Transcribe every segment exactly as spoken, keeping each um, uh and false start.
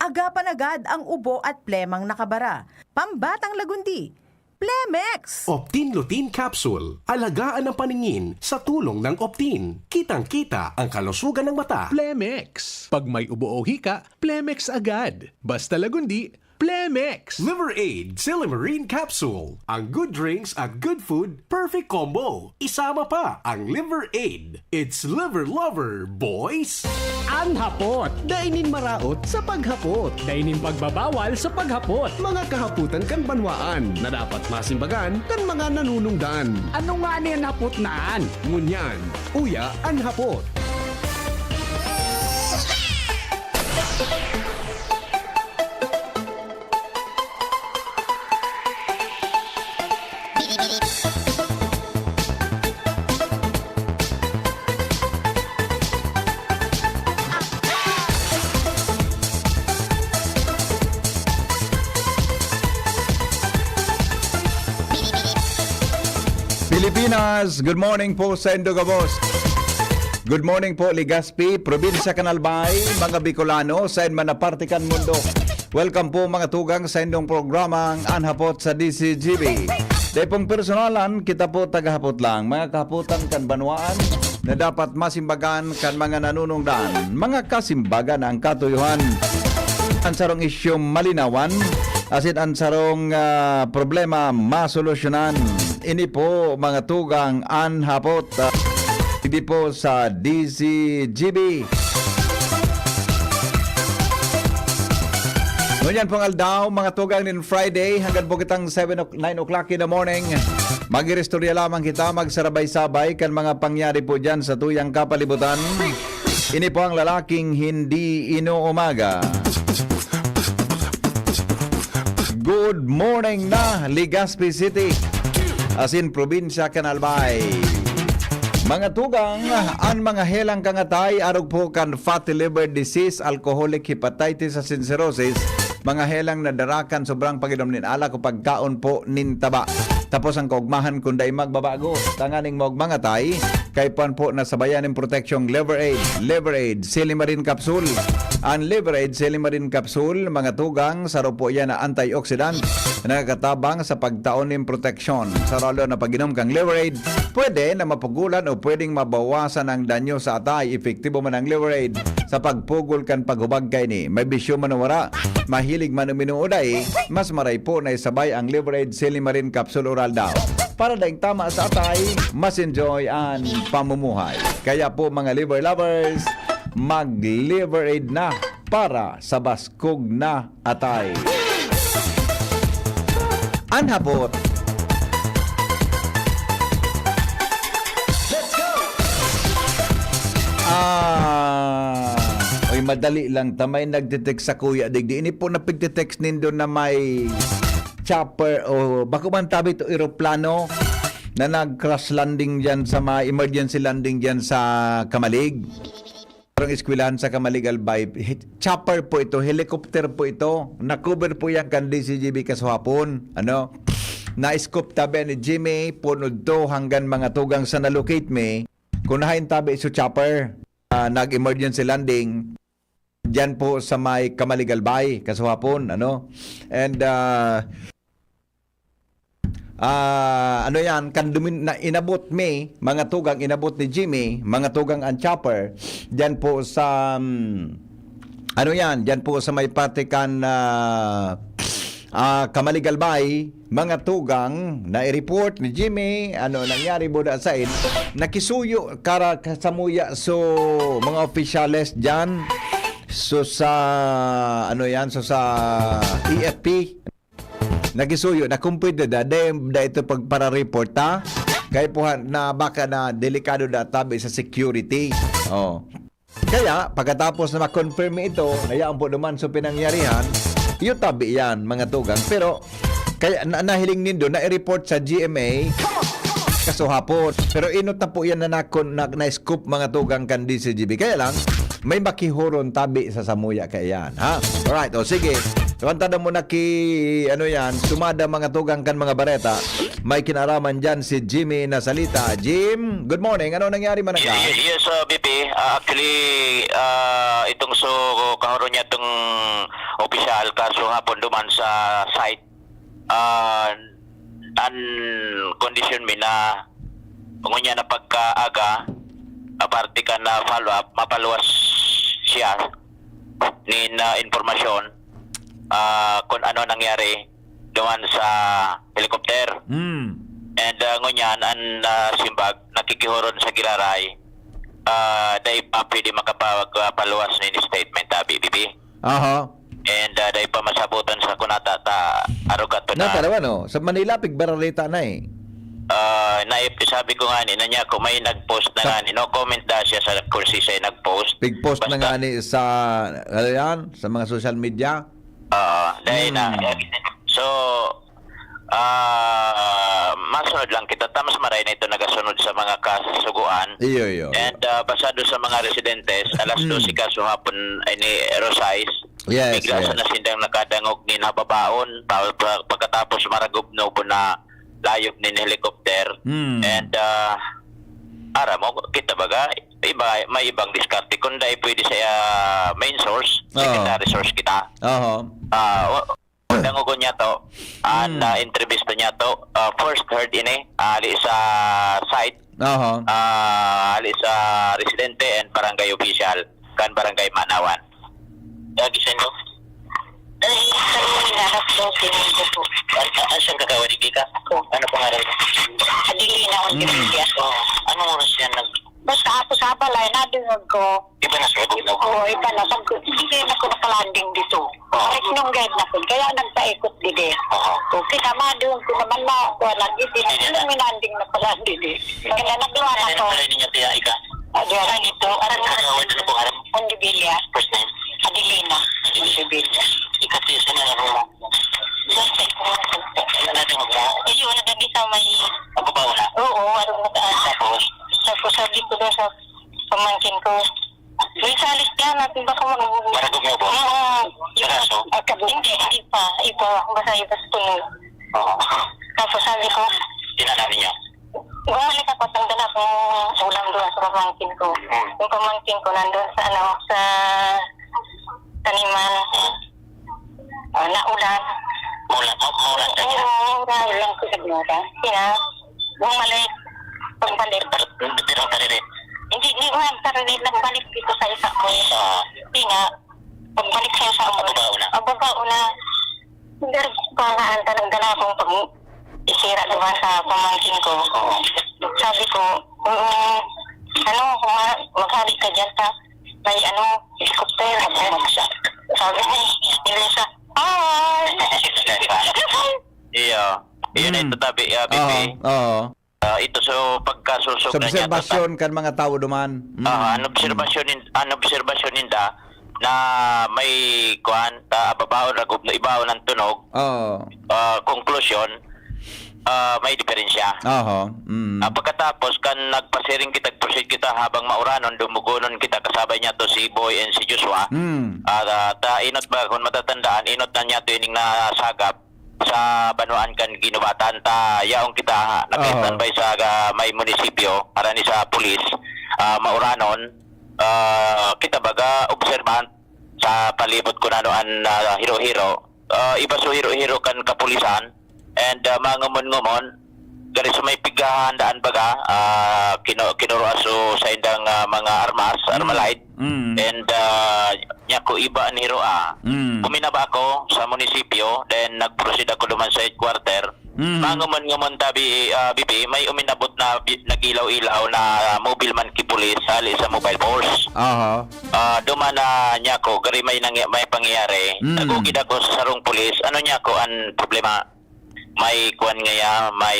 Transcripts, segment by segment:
Agapan agad ang ubo at plemang nakabara. Pambatang Lagundi, Plemex! Optin Lutein Capsule. Alagaan ang paningin sa tulong ng Optin. Kitang-kita ang kalusugan ng mata. Plemex. Pag may ubo o hika, Plemex agad. Basta Lagundi, Plemex! Liver Aid Silymarin Capsule. Ang good drinks at good food, perfect combo. Isama pa ang Liver Aid. It's Liver Lover, boys! An hapot, dai nin maraot sa paghapot. Dai nin pagbabawal sa paghapot. Mga kahapotan kan banwaan na dapat masimbagan kan mga nanunungdan. Ano ngani an hapot na an? Ngunyan, uya an hapot. Pilipinas, good morning po sa indo gabos. Good morning po, Legazpi, Probinsya kan Albay, mga Bicolano, sain man na parte kan mundo. Welcome po, mga tugang, sa indong programang An Hapot sa D C G B. Dai pong personalan, kita po tagahapot lang. Mga kahapotan kan banwaan na dapat masimbagan kan mga nanunungdan. Mga kasimbagan ang katuyohan. An sarong isyu malinawan, asin an sarong, ah, problema masolusyonan. Ini po, mga tugang, An Hapot, ah, digdi po sa D C G B. Ngunyan pong aldaw, mga tugang, nin Friday, hanggang po kitang seven o'clock, nine o'clock in the morning. Mag-iristorya lamang kita, magsarabay-sabay kan mga pangyari po dyan sa tuyang kapalibutan. Ini po ang lalaking hindi inuumaga. Good morning na, Legazpi City, asin probinsya kan Albay. Mga tugang, an mga helang kan atay, arog po kan fatty liver disease, alcoholic hepatitis asin cirrhosis, mga helang na dara kan sobrang pag-inom nin alak o pagkaon po nin taba. Tapos an kaogmahan kun dai magbabago, tanganing maogma an atay, kaipuhan po na sabayan nin proteksyong Liver Aid. Liver Aid, Silymarin Capsule. An Liver Aid, Silymarin Capsule, mga tugang, saro po yan na antioxidant na nagtatabang sa pagtao nin proteksyon. Sa ralo na pag-inom kang Liver Aid, pwede na mapugulan o pwedeng mabawasan ang danyo sa atay. Epektibo man ang Liver Aid sa pagpugol kan paghubag kaini. May bisyo man o wara, mahilig man uminom o dai, mas maray po na isabay ang Liver Aid Silymarin Capsule Oral daw. Para daing tama sa atay, mas enjoy an pamumuhay. Kaya po, mga liver lovers, mag-Liver Aid na para sa baskog na atay. An hapot. Ah, oy, madali lang ta. May nagte-text sa kuya digdi. Ini po na pigte-text nindo na may chopper o bako man tabi to, eroplano na nag-crash landing diyan sa may emergency landing diyan sa Camalig. Parang eskwelahan sa Camalig, Albay. He-, chopper po ito, helicopter po ito. Na-cover po yan kan D C G B kasuhapon. Ano? Na-scoop tabi ni Jimmy, punod to hanggang mga tugang sa na-locate mi. Kung nahain tabi so chopper, ah, nag-emergency landing. Diyan po sa may Camalig, Albay, kasuhapon, ano? And, ah, ah, ano yan, kan dumin-, na inabot mi, mga tugang, inabot ni Jimmy, mga tugang ang chopper, diyan po sa, mm, ano yan, diyan po sa may parte kan, ah, ah, Camalig, Albay, mga tugang, na i-report ni Jimmy, ano nangyari, buda said, nakisuyo kara kasamuya, so, mga opisyales diyan, so, sa, ano yan, so, sa E F P, nakisuyo, na kung pwede da, da, da ito pagpara-report, ha? Kaya po, ha, na baka na delikado da tabi sa security. Oh. Kaya, pagkatapos na ma-confirm ito, na yaon po naman sa pinangyarihan, iyo tabi yan, mga tugang. Pero, kaya na, nahiling nindo, na-report sa G M A, kasuhapon. Pero inot na po yan na, na, na, na-scoop, mga tugang, kan D C G B. Kaya lang, may makihoron tabi sa samuya kaya yan, ha? Alright, o sige. Kanta na muna ki, ano yan, sumada, mga tugang, kan mga bareta. May kinaraman dyan si Jimmy na salita. Jim, good morning. Ano nangyari, manangga? Ye-, ye-, yes, uh, B P. Uh, actually, uh, itong so, kahoron niya itong opisyal, kaso hapon duman sa site, ah, an kondisyon mi na ngunyan na pagkaaga, aparte kan, ah, follow-up, mapaluwas siya nin, ah, impormasyon, ah, kung ano nangyari duman sa helicopter. Mm. And, ah, ngunyan, an, ah, simbag, nakikihoron sa giraray, ah, dai pa pwede makapag-, ah, paluwas nin statement, abi, Bibi. Aha. And, ah, dai pa masabutan sa kunata ta aruga to Na, na tarawa, no? Sa Manila, pigbarareta na, eh. Ah, naip-, sabi ko nga ni, na niya, kung may nag-post na Sa nga ni, no comment da siya sa kung si siya nag-post. Pig-post na Basta nga ni sa, ano yan? Sa mga social media? Oo, dahil na. Hmm. So, ah, masunod lang kita. Tamas maray na ito nagasunod sa mga kasuguan. Iyo, iyo. And, ah, basado sa mga residentes, alas Mm. dose kaso hapon ay ni Rosais. Yes, Bigla yes. sana sindang nakadangog nin hababaon, pa-, pa-, pagkatapos maragubnob na layog nin helicopter. Hmm. And, ah, aram mo, kita baga, iba, may ibang diskarte. Kung dai pwede sa, ah, main source, Oo. secondary source kita. Oho. Ah, wa-, dangogon niya to. An, Hmm. ah, entrevista niya to, ah, first heard ini, ali sa site, Oho. ah, ali sa residente and barangay official, kan barangay Manawan. Lagi sa inyo? Ay, kanina, alas dose ng gabi. An-, an-, saan ka kawali, Kika? Ako. Ano pangalan mo? Adelina Mm. Ontiveros. Oh, anong oras yan nag- Basta ako sa balay, nadungog ko. Iba na sa Bugnaw? Oo, iba na. Sabi ko, "Hindi kayo na ako nakalanding dito." Oh. Correct nung guide na ko. Kaya nagpaikot dito. Oo. Okay, tama, doon ko naman na, kuha lang dito. Hindi na. Nung minanding na pala dito. Kaya nagluwa na Ano ko. pala ninyo, Tia Ika? Ah, diyan. Ano ito? Aram na. Ano, ano po, aram? Ondibilia. First name? Adelina. Adelina. Ondibilia. Ika, Tia, saan na ako? Ano natin mo ba? Ayun, nagagi sa may Ang babaw na? Oo, aram na taas. Tapos? Tapos sabi ko doon sa pamangkin ko, "May salis ka natin, baka mag-" Maragog na ba? Oo. Sa kaso? Ah, hindi, hindi pa. Iba, basta iba sa tunog. Oo. Tapos sabi ko, Tinanong niya? Bumalik ako, tanggal akong ulam doon sa pamangkin ko. Hmm. Yung pamangkin ko nandun sa, ano, sa taniman. Hmm. Ah, naulan. Maulan, ma-, maulan ka niya? Oo, maulan lang ko sa Binotan. Kaya, bumalik. Pagbalik. Pero, pero karere? Hindi, hindi ko nga karere. Nagbalik dito sa isa ko. Ah. Kaya, pagbalik sa isa ko. Ababa una? Ababa una. Pero, pangaan talaga na akong pag-, isira naman sa pamangkin ko. Oo. Sabi ko, "Mm, ano, ma-, maghali ka dyan sa may, ano, helicopter." Sabi ni Elisa, "Ay!" Iyo. Iyo na Mm. ito, tabi, ah, Bibi. Oo, oo. Ah, ito, so, pagkasusog Sa na niya, obserbasyon kan mga tawo duman. Mm. Ah, an obserbasyon nin-, an obserbasyon ninda na may, kuwan, ta-, babaon, ragub na ibaon ang tunog. Oo. Ah, konklusyon, ah, may diferensya. Oho. Mm. Ah, pagkatapos, kan nagpasiring kita, proceed kita habang mauranon, dumugonon kita, kasabay niya to si Boy and si Joshua. Mm. Ah, ah, ta, inot ba, kung matatandaan, inot na niya to ining nasagap sa banwaan kan Guinobatan. Ta, yaon kita, Oho. naka-standby sa, ah, may munisipyo, harani sa pulis, ah, mauranon, ah, kita baga, observant sa palibot kun ano an, ah, hiro-hiro. Ah, iba so hiro-hiro kan kapulisan, and, ah, mangumon-ngumon, gari sa may pighahandaan baga, ah, kino-, kinurua so saindang, ah, mga armas, Mm. armalite, Mm. and, ah, nya ko iba an hiro, ah. Mm. Uminaba ako sa munisipyo, then nag-proceed ako duman sa headquarter. Mm. Mangumon-ngumon tabi, ah, Bibi, may uminabot na bi-, nag-ilaw-ilaw na mobile man ki pulis, hali sa mobile force. Aha. Ah, duman na niya ko, gari may nangy-, may pangyayari. Mm. Nagugid ako sa sarong pulis. Ano niya ko, an problema? May kuwan ngaya, may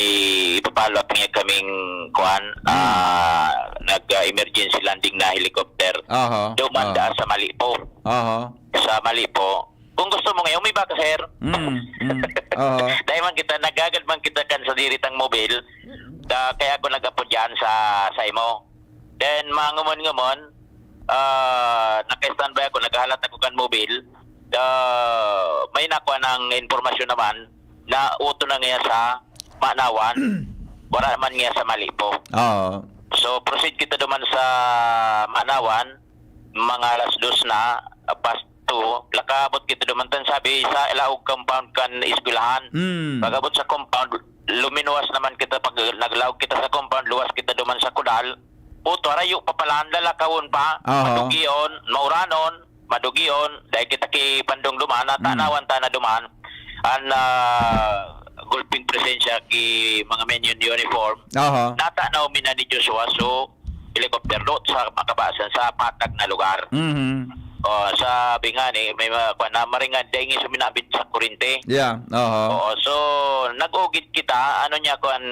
ipapalo up niya kaming kuwan, Mm. ah, nag, ah, emergency landing na helicopter. Aha. Duman Aha. da sa Malipo. Aha. Sa Malipo. Kung gusto mo ngayon, may baka, sir. Mm, mm. Aha. Dahil man kita, nagagad man kita kan sa diritang mobil, da, kaya ako nag-apod dyan sa, sa imo. Then, mangumon-ngumon, ah, naka-standby ako, naghahalat ako kan mobil. Da, may nakuha ng impormasyon naman na uto na ngayon sa Manawan, wala man ngayon sa Malipo. Oo. So, proceed kita duman sa Manawan, mga alas dos na, pas-, So, nakaabot kita duman tan sabi sa laog compound kan eskwelahan. Mm. Pag-abot sa compound, luminuwas naman kita. Pag naglaog kita sa compound, luwas kita duman sa kudal. Puto, harayo pa pala, ang lalakawon pa, Aha. madugion, mauranon, madugion, dahil kita ki Pandong duman, natanawan ta na duman, an, ah, gulping presensya ki mga men in uniform. Aha. Natanaw mi na ni Joshua, so, helicopter doon sa makabasan, sa patag na lugar. Mhm. Oh, sabi nga ni, may mga, kwan na, maringad, dahil nga suminabit sa kurente. Yeah, aha. Oo, so, nag-ugid kita, ano niya, kwan,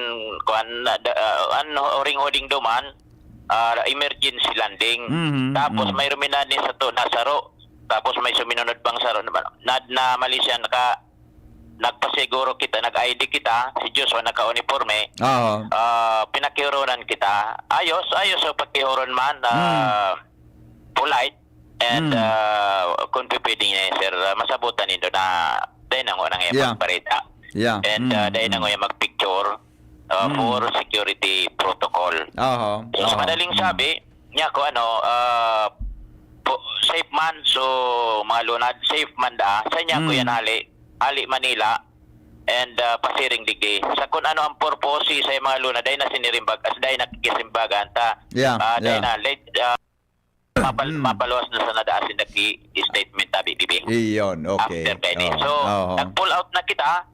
kwan, na, da, ah, ano, uring-uring duman, ah, emergency landing. Mhm, Tapos mhm. may ruminani sa to, nasaro. Tapos may suminunod pang saro na, na, na mali siya, naka, nagpasiguro kita, nag-I D kita, si Joshua naka-uniforme. Oo. Ah, pinakihuronan kita. Ayos, ayos ang pakihuron man. Ah, Hmm. polite. And, Hmm. ah, kung pipwede niya, sir, ah, masabutan nindo na dahil na nang Yeah. magparita. Yeah. And, ah, Hmm, dahil na hmm. magpicture, ah, Hmm. for security protocol. Aha, So, sa aha. madaling Hmm. sabi, niya ko, ano, ah, po, safe man, so, mga lunad, safe man da. Sa niya ko Hmm. yan hali, hali Manila, and, ah, pasiring digdi. Sa kung ano ang purpose sa mga lunad, dahil na sinirimbag, as dahil nakikisimbagan ta, Yeah, ah, dahil yeah. na, let, ah, mapal-, Mm. mapaluwas na sa nadaas yung nag-statement tabi, bibi. Iyon, okay. After kaini. Oo, So, oo. nag-pull out na kita,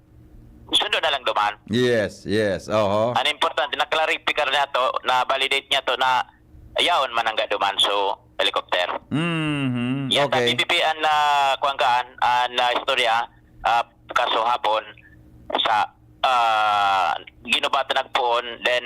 sundo na lang duman. Yes, yes, oho. Ang importante, na-clarify na to, na-validate niya to na yaon man ang gaduman, so, helicopter. Mhm, Yan, okay. tabi, bibi, ang, ah, kuwan kaan, ang, ah, istorya, ah, kaso hapon sa, ah, ginubatan nagpoon, then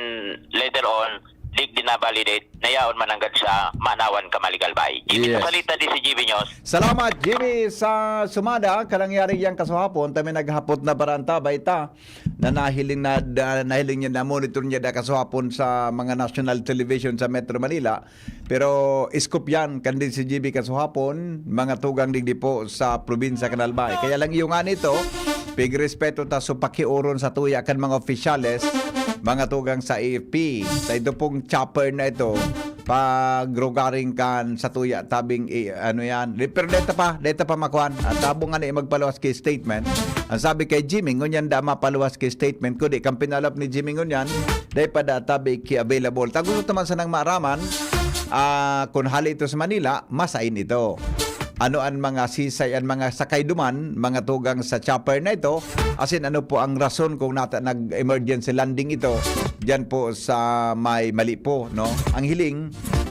later on, digdi na-validate, nayaon man nanggad sa Manawan, Kamaligalbay. Jimmy Yes. Salita, D C G B News. Salamat, Jimmy, sa sumada. Kanangyari yang kasuhapon, ta may naghapot na baranta, baita, na nahiling na, da, nahiling niya, na-monitor niya da kasuhapon sa mga national television sa Metro Manila. Pero scoop yan, kan D C G B kasuhapon, mga tugang digdi po sa probinsya kan Albay. Kaya lang iyo nga nito, pigrespeto ta so pakioron sa tuya kan mga opisyales, mga tugang sa A F P. Sa ito pong chopper na ito, pagrugaring kan sa tuya tabing i-, ano yan. Di-, pero deta pa, deta pa makuan. At tabong nga na magpaluwas ki statement. Ang sabi kay Jimmy, ngunyan da mapaluwas ki statement. Kudi, kang pinalap ni Jimmy ngunyan, dai pa da tabi ki available. Tago naman sa nang maaraman, ah, kung hali ito sa Manila, masain ito. Ano ang mga sisay, ang mga sakay duman, mga tugang sa chopper na ito, asin ano po ang rason kung nata nag-emergency landing ito diyan po sa may Malipo, no? Ang hiling,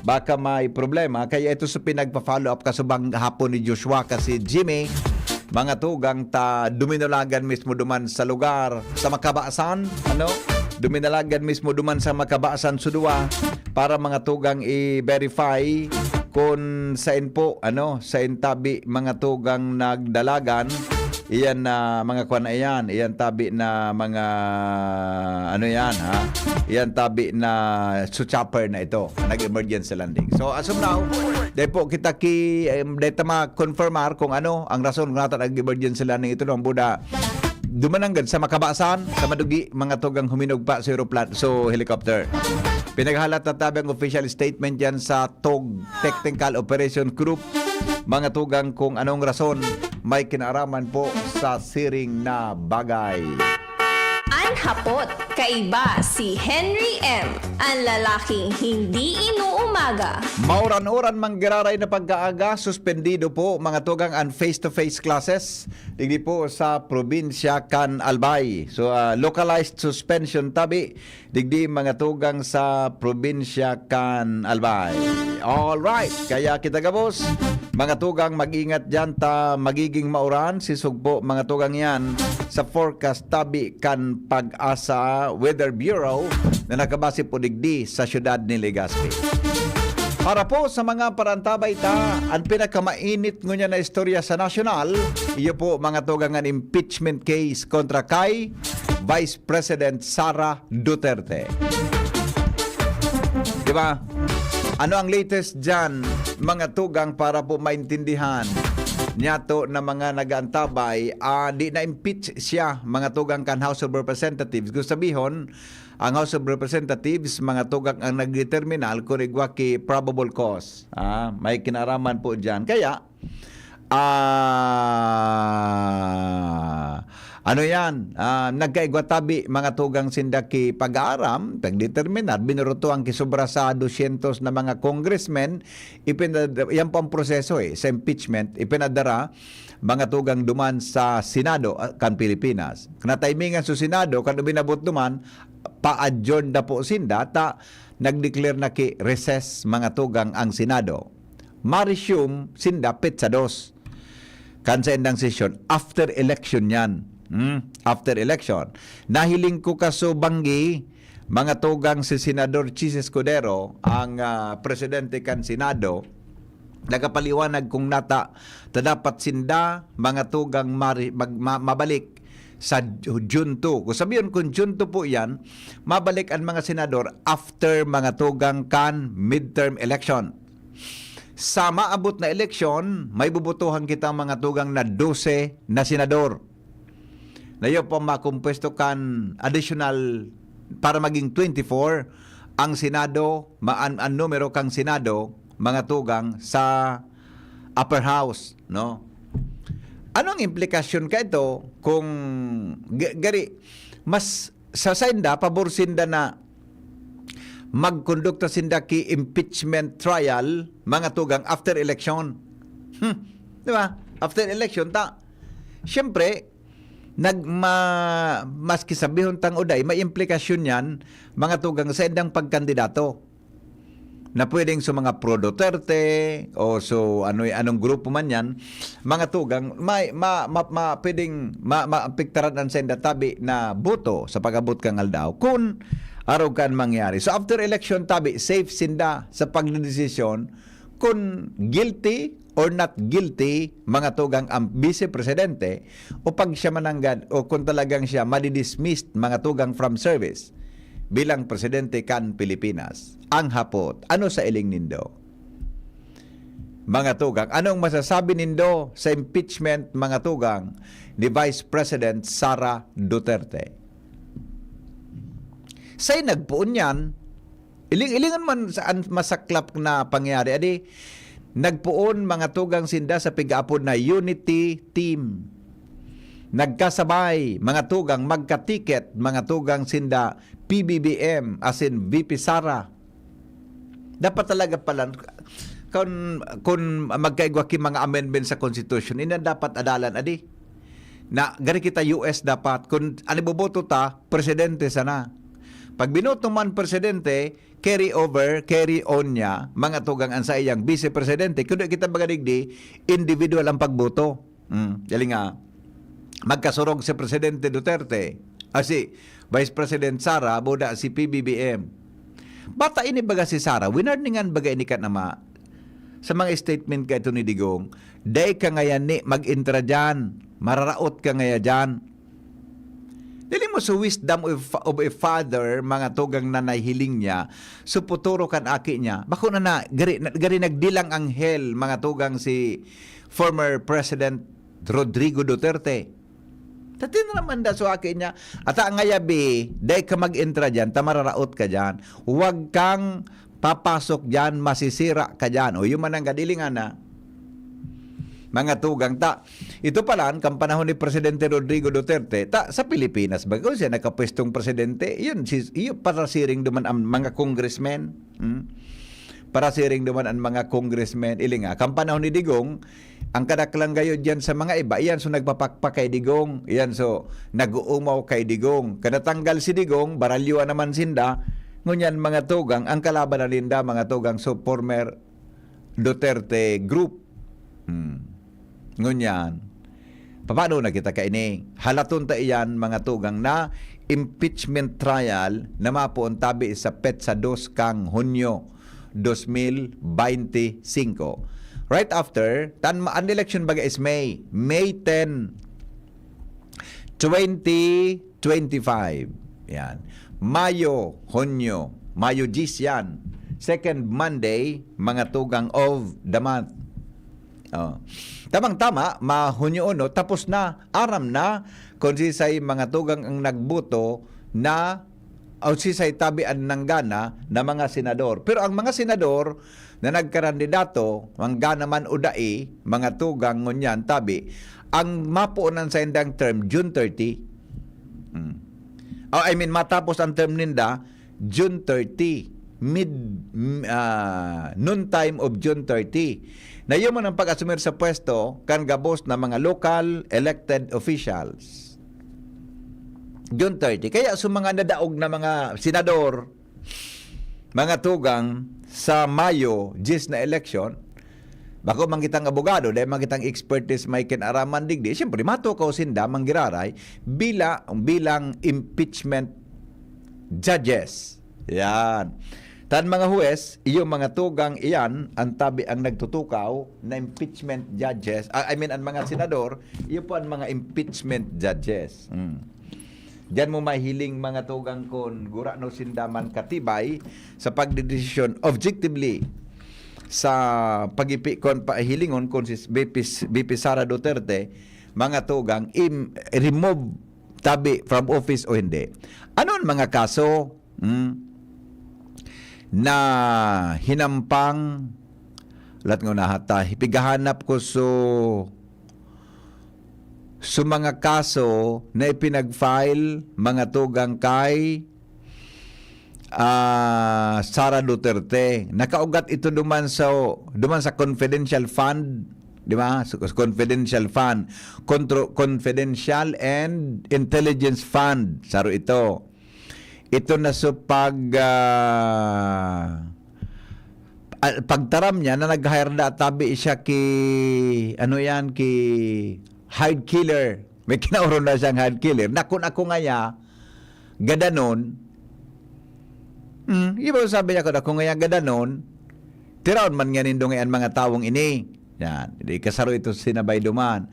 baka may problema, kaya ito sa pinagpa-follow up kasubang hapon ni Joshua kasi Jimmy, mga tugang ta duminulagan mismo duman sa lugar, sa Makabasan, ano? Duminalagan mismo duman sa Makabasan, Sudua, para mga tugang i-verify kung sain po, ano, sain tabi mga tugang nagdalagan, iyan na mga kwan na iyan, iyan tabi na mga, ano yan, ha? Iyan tabi na su chopper na ito, nag-emergency landing. So, as of now, dai po kita ki, em, dai ta ma-confirmar kung ano ang rason kung nata nag-emergency landing ito, no? Ang buda, dumananggad sa Makabasan, sa Madugi, mga tugang huminugpa sa aeroplan-, so helicopter. Pinaghalat na tabi ang official statement yan sa tog Technical Operation Group, mga tugang kung anong rason may kinaaraman po sa siring na bagay. An hapot, kaiba si Henry M, ang lalaking hindi inuumaga. Mauran-uran manggiraray na pagkaaga, suspendido po, mga tugang, ang face-to-face classes digdi po sa probinsya kan Albay. So, ah, localized suspension tabi digdi, mga tugang, sa probinsya kan Albay. All right, kaya kita gabos, mga tugang, mag-ingat diyan ta magiging mauran, sisog po, mga tugang, yan sa forecast tabi kan PAGASA Weather Bureau na nakabase po digdi sa siyudad ni Legazpi. Para po sa mga parantabay ta, ang pinakamainit ngunyan na istorya sa nasyonal, iyo po, mga tugang, an impeachment case kontra kay Vice President Sara Duterte. Di ba? Ano ang latest diyan, mga tugang, para po maintindihan niyato na mga nag-aantabay, ah, di na-impeach siya, mga tugang, kan House of Representatives. Gusto sabihon, ang House of Representatives, mga tugang, ang nagdeterminar kung igwa ki probable cause. Ah, may kinaraman po diyan. Kaya, Ah, ano yan? Ah, nagkaigwa tabi, mga tugang, sinda ki pag-aaram, pagdeterminar, binurutuan ki sobra sa dosyentos na mga congressmen, ipinad-, yan po ang proseso eh, sa impeachment, ipinadara, mga tugang, duman sa Senado, ah, kan Pilipinas. Kinataymingan sa Senado, kan uminabot duman, pa-adjourn na po sinda, ta nag-declare na ki recess, mga tugang, ang Senado. Ma-resume sinda petsa dos kan saindang sesyon after election yan. Hmm? After election. Nahiling ko kaso banggi, mga tugang, si Senador Chiz Escudero, ang, ah, presidente kan Senado, nagapaliwanag kung nata ta dapat sinda, mga tugang, mari-, mag-, ma-, mabalik sa Ju-, June two. Kung sabihin kung June two po yan, mabalik ang mga senador after, mga tugang, kan midterm election. Sa maabot na eleksyon, may bubutuhan kita, mga tugang, na dose na senador. Na iyo po makompuesto kan additional para maging twenty-four ang Senado, ma-, an, an numero kang Senado, mga tugang, sa upper house, no? Ano ang implikasyon ka ito kung ga-, gari, mas sa sainda, pabor sinda na magkondukta sinda ki impeachment trial, mga tugang, after election. Hmm. Di ba? After election, ta, siyempre, nagma-, maski sabihon tang uday, may implikasyon yan, mga tugang, sa indang pagkandidato. Na pwedeng sa mga pro Duterte o so ano, anong grupo man yan, mga tugang, may, ma, ma, ma, pwedeng ma, maapektaran ang senda tabi na boto sa pag-abot kang aldaw. Kun arog kan mangyari. So after election tabi, safe sinda sa pagdedesisyon kun guilty or not guilty, mga tugang, ang vice presidente o pag siya mananggad o kung talagang siya madidismissed, mga tugang, from service bilang presidente kan Pilipinas. Ang hapot, ano sa iling nindo? Mga tugang, anong masasabi nindo sa impeachment, mga tugang, ni Vice President Sara Duterte? Say nagpoon yan, iling-ilingan man sa an-, masaklap na pangyayari. Adi, nagpoon, mga tugang, sinda sa pig-aapod na Unity Team. Nagkasabay, mga tugang, magkatiket, mga tugang, sinda P B B M, asin V P Sara. Dapat talaga pala, kun, kun magkaigwa ki mga amendment sa Constitution, ina dapat adalan, adi. Na, gari kita U S dapat, kun ano boboto ta, presidente sana. Pag binoto man presidente, carry over, carry on niya, mga tugang, ang sa iyang vice presidente, kundi kita baga digdi, individual ang pagboto. Hmm, dali nga, magkasurog si Presidente Duterte, ah, si Vice President Sara, buda si P B B M. Bata ini baga si Sara, winarningan baga ini kan ama. Sa mga statement kay Tony Digong, "Dai ka ngayan ni mag-entra dyan, mararaot ka ngaya dyan." Dili mo sa wisdom of, of a father, mga tugang, na nahiling niya, sa puturo kan aki niya. Bako na na, gari, na, gari nagdilang anghel, mga tugang, si former President Rodrigo Duterte. Tatin naman da sa aki niya, "Ata ngayabi, dai ka mag-entra dyan, ta mararaot ka dyan. Huwag kang papasok dyan, masisira ka dyan." O, yun man ang gadilingan na. Mga tugang ta. Ito pala, kan panahon ni Presidente Rodrigo Duterte, ta, sa Pilipinas, baga siya nakapwestong presidente, yun, si, yun, parasiring duman ang mga congressmen. Hmm? Parasiring duman ang mga congressmen. Ili nga, kan panahon ni Digong, ang kadaklan gayo diyan sa mga iba, iyan so nagpapakpak kay Digong, iyan so nag-uumaw kay Digong. Kanatanggal si Digong, baralyuan naman sinda. Ngunyan, mga tugang, ang kalaban na ninda, mga tugang, so former Duterte group. Hmm. Ngunyan, paano na kita kaini? Halaton ta iyan, mga tugang, na impeachment trial na mapoon tabi sa petsa dos kang Hunyo dos mil beinti singko. Right after, tan ma-, an election baga is May, May ten, twenty twenty-five. Yan. Mayo, Hunyo, Mayo diyes yan. Second Monday, mga tugang, of the month. Oh. Tamang-tama, ma-Hunyo uno, tapos na, aram na kung sisay, mga tugang, ang nagboto na, o sisay tabi ang nanggana na mga senador. Pero ang mga senador, na nagkarandidato, mangga naman o dai, mga tugang ngunyan, tabi, ang mapuonan sa indang term, June thirty. Hmm. Oh, I mean, matapos ang term ninda, June thirty, mid, m- ah, noon time of June thirty. Na yun man ang pag-asumir sa pwesto kan gabos na mga local elected officials. June thirty. Kaya sa mga nadaog na mga senador, mga tugang, sa Mayo diyes na eleksyon, bako man kitang abogado, dahil man kitang expertise may kinaraman digdi, siyempre, matukaw sinda, manggiraray, bila, bilang impeachment judges. Yan. Tan mga huwes, iyo mga tugang iyan, ang tabi ang nagtutukaw na impeachment judges, ah, I mean, ang mga senador, iyo po ang mga impeachment judges. Hmm. Diyan mo mahiling mga tugang kon gurano sinda man katibay sa pagdedesisyon objectively sa pagipi kon pahilingon kon si B P, B P Sara Duterte, mga tugang, im, remove tabi from office o hindi. Ano ang mga kaso, hmm, na hinampang, lat nga unahata, ipighahanap ko so so mga kaso na ipinag-file, mga tugang, kay, ah, Sara Duterte. Nakaugat ito duman sa, duman sa confidential fund, di ba? So, confidential fund, Contro- confidential and intelligence fund, saro ito. Ito na so pag, ah, ah, pagtaram niya na nag-hire na tabi siya ki, ano yan, ki hired killer. May kinaoron na siyang hired killer. Na kun ako ngaya, gadanon, hmm, di ba sabi niya, kun ako ngaya gadanon, tiraon man nga nindo ngayon mga tawong ini. Yan. Di kasaro ito sinabay duman.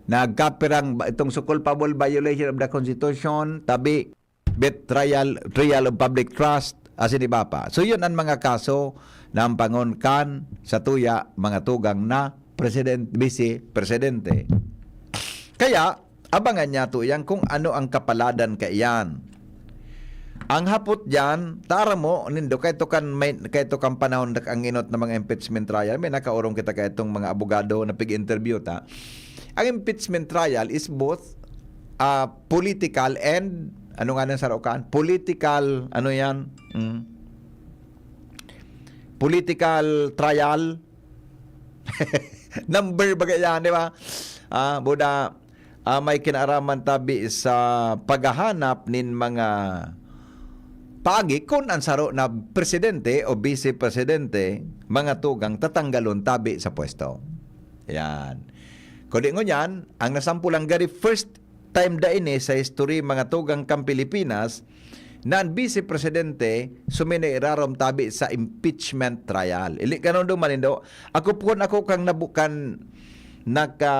Nagkapirang ba- itong so culpable violation of the Constitution, tabi, betrayal, betrayal of public trust, asin iba pa. So, yun ang mga kaso na ang pangon kan sa tuya, mga tugang na president, vice presidente. Kaya, abangan niya to yan kung ano ang kapaladan kaiyan. Ang hapot diyan, tara mo, nindo, kay to kan, may, kay to kan panahon dak ang inot na mga impeachment trial, may nakaurong kita kay itong mga abogado na pig-interview ta. Ang impeachment trial is both, ah, political and, ano nga nang sarokan? Political, ano yan? Mm. Political trial. Number baga yan, di ba? Ah, buda, ah, may kinaaraman tabi sa paghahanap nin mga paagi kun ang saro na presidente o vice presidente, mga tugang tatanggalon tabi sa pwesto. Yan. Kundi ngunyan, ang nasampulang gari first time da ini sa history, mga tugang, kan Pilipinas, na ang vice presidente suminay irarom tabi sa impeachment trial. Ili kanon duman nindo, ako pon, ako kang nabukan, naka,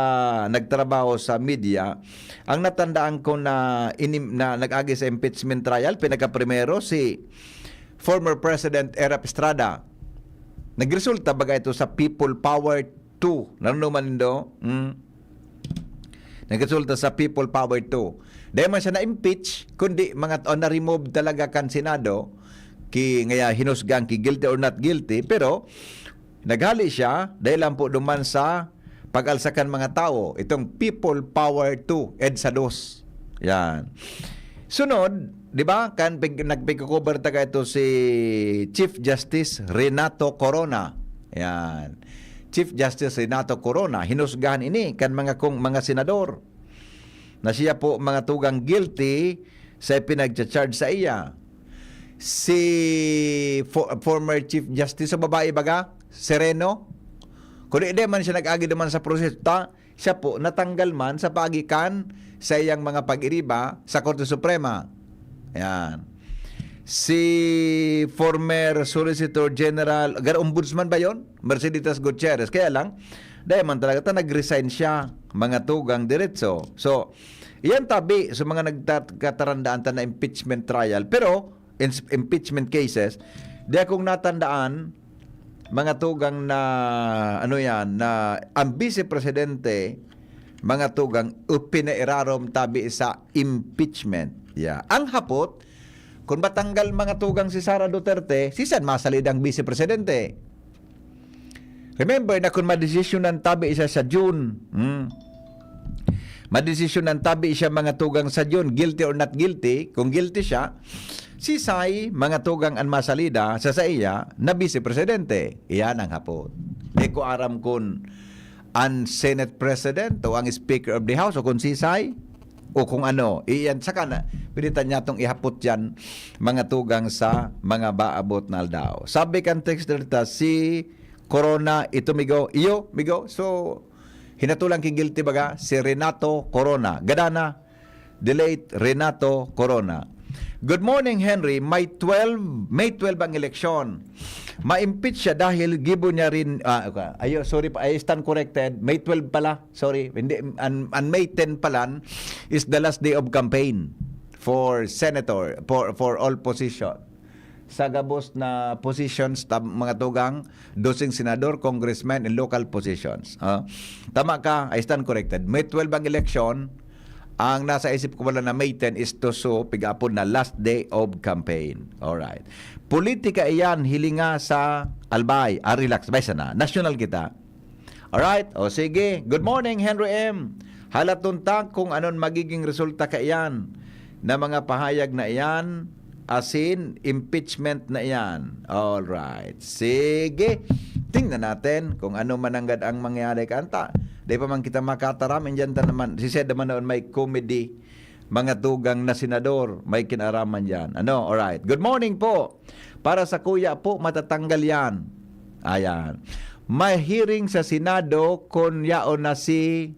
nagtrabaho sa media, ang natandaan ko na, inim, na nag-agi sa impeachment trial, pinakaprimero si former President Erap Estrada. Nagresulta baga ito sa People Power two. Nanunuman nindo? Hmm? Nagresulta sa People Power two. Dahil man siya na-impeach, kundi mga, o na-remove talaga kan Senado, ki, ngaya hinusgan ki guilty or not guilty, pero naghali siya dahil lang po duman sa pag-alsa kan mga tao, itong People Power two, EDSA dos. Yan. Sunod, di ba, kan pig-, nagpigko-cover taga ito si Chief Justice Renato Corona. Yan. Chief Justice Renato Corona, hinusgahan ini kan mga kong mga senador na siya po mga tugang guilty sa ipinagcha-charge sa iya. Si fo-, former Chief Justice, sa babae baga, Sereno, kung di man siya nag-agi naman sa proseso, ta, siya po, natanggal man sa paagi kan sa iyang mga pag-iriba sa Korte Suprema. Yan. Si former Solicitor General, gar-, Ombudsman ba yon? Merceditas Gutierrez. Kaya lang, dahil man talaga ta, nag-resign siya, mga tugang diretso. So, iyan tabi sa mga nagtatarandaan ta na impeachment trial. Pero, ins-, impeachment cases, di akong natandaan, mga tugang, na, ano yan, na ang vice presidente, mga tugang, pinairarom tabi sa impeachment. Yeah. Ang hapot, kung matanggal, mga tugang, si Sara Duterte, sisan masalid ang vice presidente? Remember na kung madesisyonan tabi siya sa June, hmm, madesisyonan tabi siya, mga tugang, sa June, guilty or not guilty, kung guilty siya, sisay, mga tugang, an masalida sa saiya na Vice Presidente. Iyan ang hapot. Di ko aram kun an Senate President o ang Speaker of the House o kung sisay o kung ano. Iyan, saka na, pwede ta niya tong ihapot yan, mga tugang, sa mga baabot na aldaw. Sabi kan text dito, si Corona, ito, migo. Iyo, migo. So, hinatulang ki guilty baga, si Renato Corona. Gadana, the late Renato Corona. Good morning, Henry. May twelve, May twelve ang eleksyon. Ma-impeach siya dahil gibo niya rin, ah, okay. Ayo, sorry pa, I stand corrected. May twelve pala. Sorry, hindi, an, an May ten palan is the last day of campaign for senator, for, for all position. Sa gabos na positions, tab-, mga tugang, doseng senador, congressman, and local positions. Ah, tama ka, I stand corrected. May twelve ang eleksyon. Ang nasa isip ko pala na May ten is to so, pigaapod na last day of campaign. Alright. Politika iyan, hilinga sa Albay. Ah, relax, bay sana. National kita. Alright? O sige. Good morning, Henry M. Halaton ta kung anon magiging resulta kaiyan na mga pahayag na iyan, asin impeachment na iyan. Alright. Sige. Tingnan natin kung ano mananggad ang mangyayari kanta. Di pa man kita makataram, indiyan ta naman. Si Sed naman noon may comedy. Mga tugang na senador, may kinaraman yan. Ano? Alright. Good morning po. Para sa kuya po, matatanggal yan. Ayan. Mahiring sa Senado kung yaon na si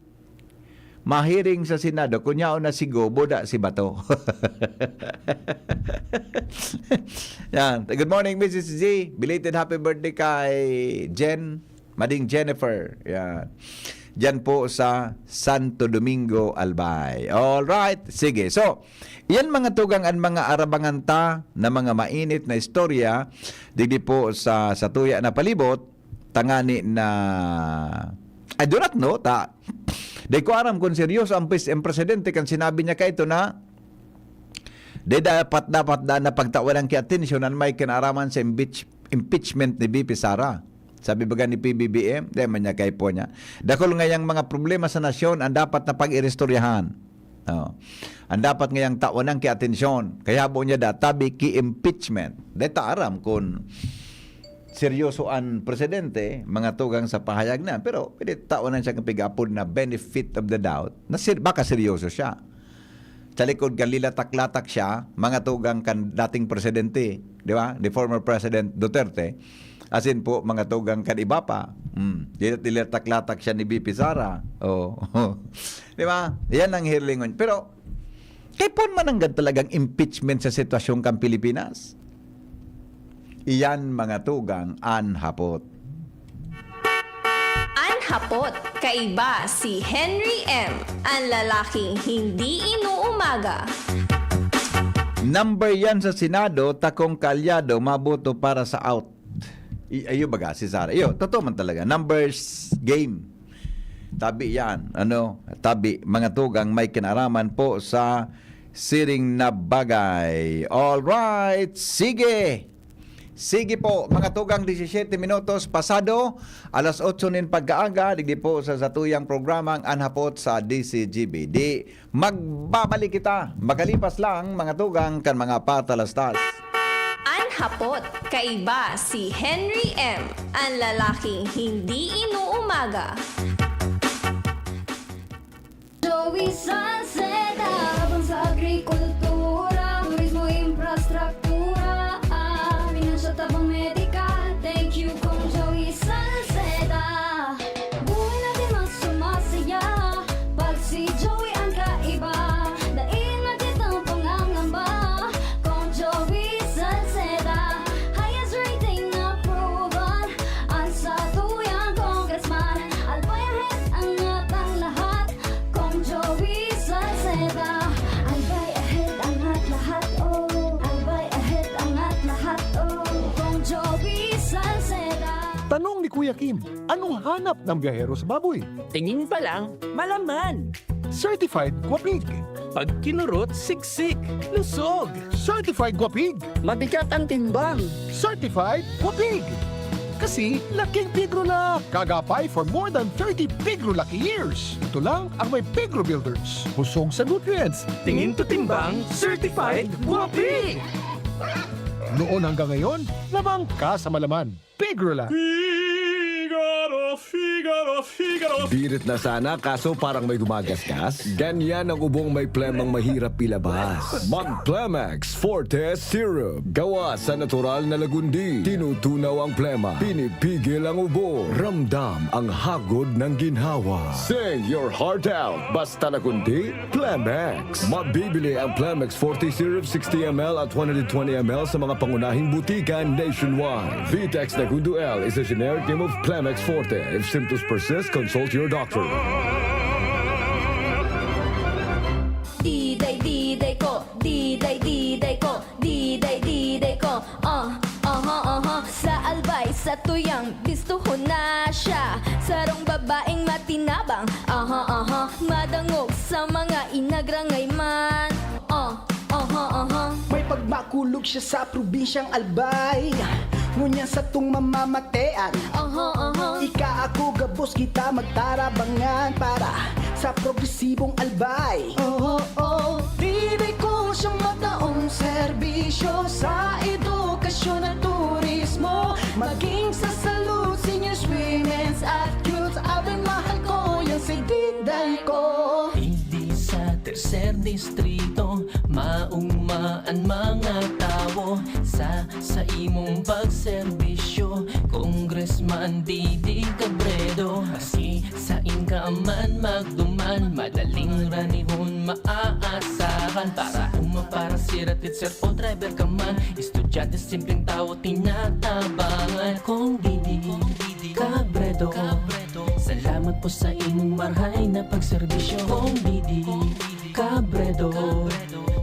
mahiring sa Senado kung yaon na si Gobo da si Bato. Yan. Good morning, Missus Z. Belated happy birthday kay Jen. Mading Jennifer. Yan. Diyan po sa Santo Domingo, Albay. All right. Sige. So, yan mga tugang an mga arabangan ta na mga mainit na istorya digdi po sa, sa tuya na palibot, tangani na, I do not know, ta, di ko aram kung seryoso ang, pres- ang presidente kan sinabi niya kaito na di dapat, dapat da na pagtawanan ki atensyon an may kinaraman sa impeach-, impeachment ni V P Sara. Sabi baga ni P B B M, di man niya kaipo niya. Dakul ngayang mga problema sa nasyon ang dapat na pag-iristoryahan. Oh. Ang dapat ngayang tawanan ki atensyon. Kaya habo niya da, tabi ki impeachment. Di ta aram kun seryoso an presidente, mga tugang sa pahayag na. Pero pwede tawanan siya kan pig-apod na benefit of the doubt. Na ser-, baka seryoso siya. Sa likod kan lilatak-latak siya, mga tugang kan dating presidente, di ba? The former President Duterte. Asin po, mga tugang kan iba pa. Hmm. Lilat-, lilatak-latak siya ni V P Sara. Oh. Di ba? Yan ang hilingon. Pero, kaipuhan mananggad talagang impeachment sa sitwasyon kan Pilipinas? Iyan, mga tugang, an hapot. An hapot, kaiba si Henry M, an lalaking hindi inuumaga. Number yan sa Senado, takong kaalyado, maboto para sa out. I-, ayo baga, si Sara. Iyo, totoo man talaga. Numbers game. Tabi yan. Ano? Tabi, mga tugang may kinaraman po sa siring na bagay. All right. Sige. Sige po, mga tugang, disisiyete minutos pasado alas otso nin pagkaaga, digdi po sa satuyang programang An Hapot sa D C G B. Di, magbabalik kita. Makalipas lang, mga tugang, kan mga patalastas. An Hapot, kaiba si Henry M, an lalaking hindi inuumaga. Joey Salceda, tabang sa agrikultura, turismo, infrastruktura, ah, financial, tabang medikal. Thank you, Kong Joey Salceda. Buhay natin mas sumasaya pag si Joey ang kaiba. Dai na kitang pangangamba, Kong Joey Salceda. Highest rating na proven, ang satuyang congressman. Albay ahead, angat ang lahat, Kong Joey Salceda. Albay ahead, angat lahat, oh. Albay ahead, angat lahat, oh. Kong Joey Salceda. Tanong ni Kuya Kim, anong hanap ng biyahero sa baboy? Tingin pa lang, malaman. Certified Guapig. Pag kinurot, siksik, lusog. Certified Guapig. Mabigat ang timbang. Certified Guapig. Kasi laking Pigrolac! Kagapay for more than thirty Pigrolac years! Ito lang ang may Pigro Builders. Busog sa nutrients. Tingin to timbang, certified, guwapi! Noon hanggang ngayon, labang ka sa malaman. Pigrolac. Figaro, Figaro, Figaro. Birit na sana, kaso parang may gumagasgas. Ganyan ang ubong may plemang mahirap ilabas. Mag Plemex Forte Syrup. Gawa sa natural na lagundi. Tinutunaw ang plema. Pinipigil ang ubo. Ramdam ang hagod ng ginhawa. Sing your heart out. Basta lagundi, Plemex. Mabibili ang Plemex Forte Syrup sixty M L at one hundred twenty M L sa mga pangunahing butika nationwide. Vitex Nagundo L is a generic name of Plemex Forte. If symptoms persist, consult your doctor. Diday, diday ko, diday, diday ko, diday, diday ko. Ah, aha, aha. Sa Albay, sa Tuyang, bistuhon na siya. Sarong babaeng matinabang, aha, aha. Madangog sa mga inagrangay man. Ah, aha, aha. May pagmakulog siya sa probinsyang Albay. Ngunyan satong mamamatean. Aha, aha. Ika ako gabos kita magtarabangan para sa progresibong Albay. Oo, oo. Diday ko siyang mataong serbisyo sa edukasyon at turismo. Maging sa salud, seniors, women's at youth. Abay mahal ko yan si Diday ko. Digdi sa tercer distrito, maogma an mga tawo sa sa imong pagserbisyo, Congressman Didi Cabredo. Maski sain ka man magduman, madaling ranihon maaasahan. Para uma, para sira, teacher o driver ka man, estudyante, simpleng tawo, tinatabangan. Kong Didi Cabredo, salamat po sa imong marhay na pagserbisyo. Kong Didi Cabredo,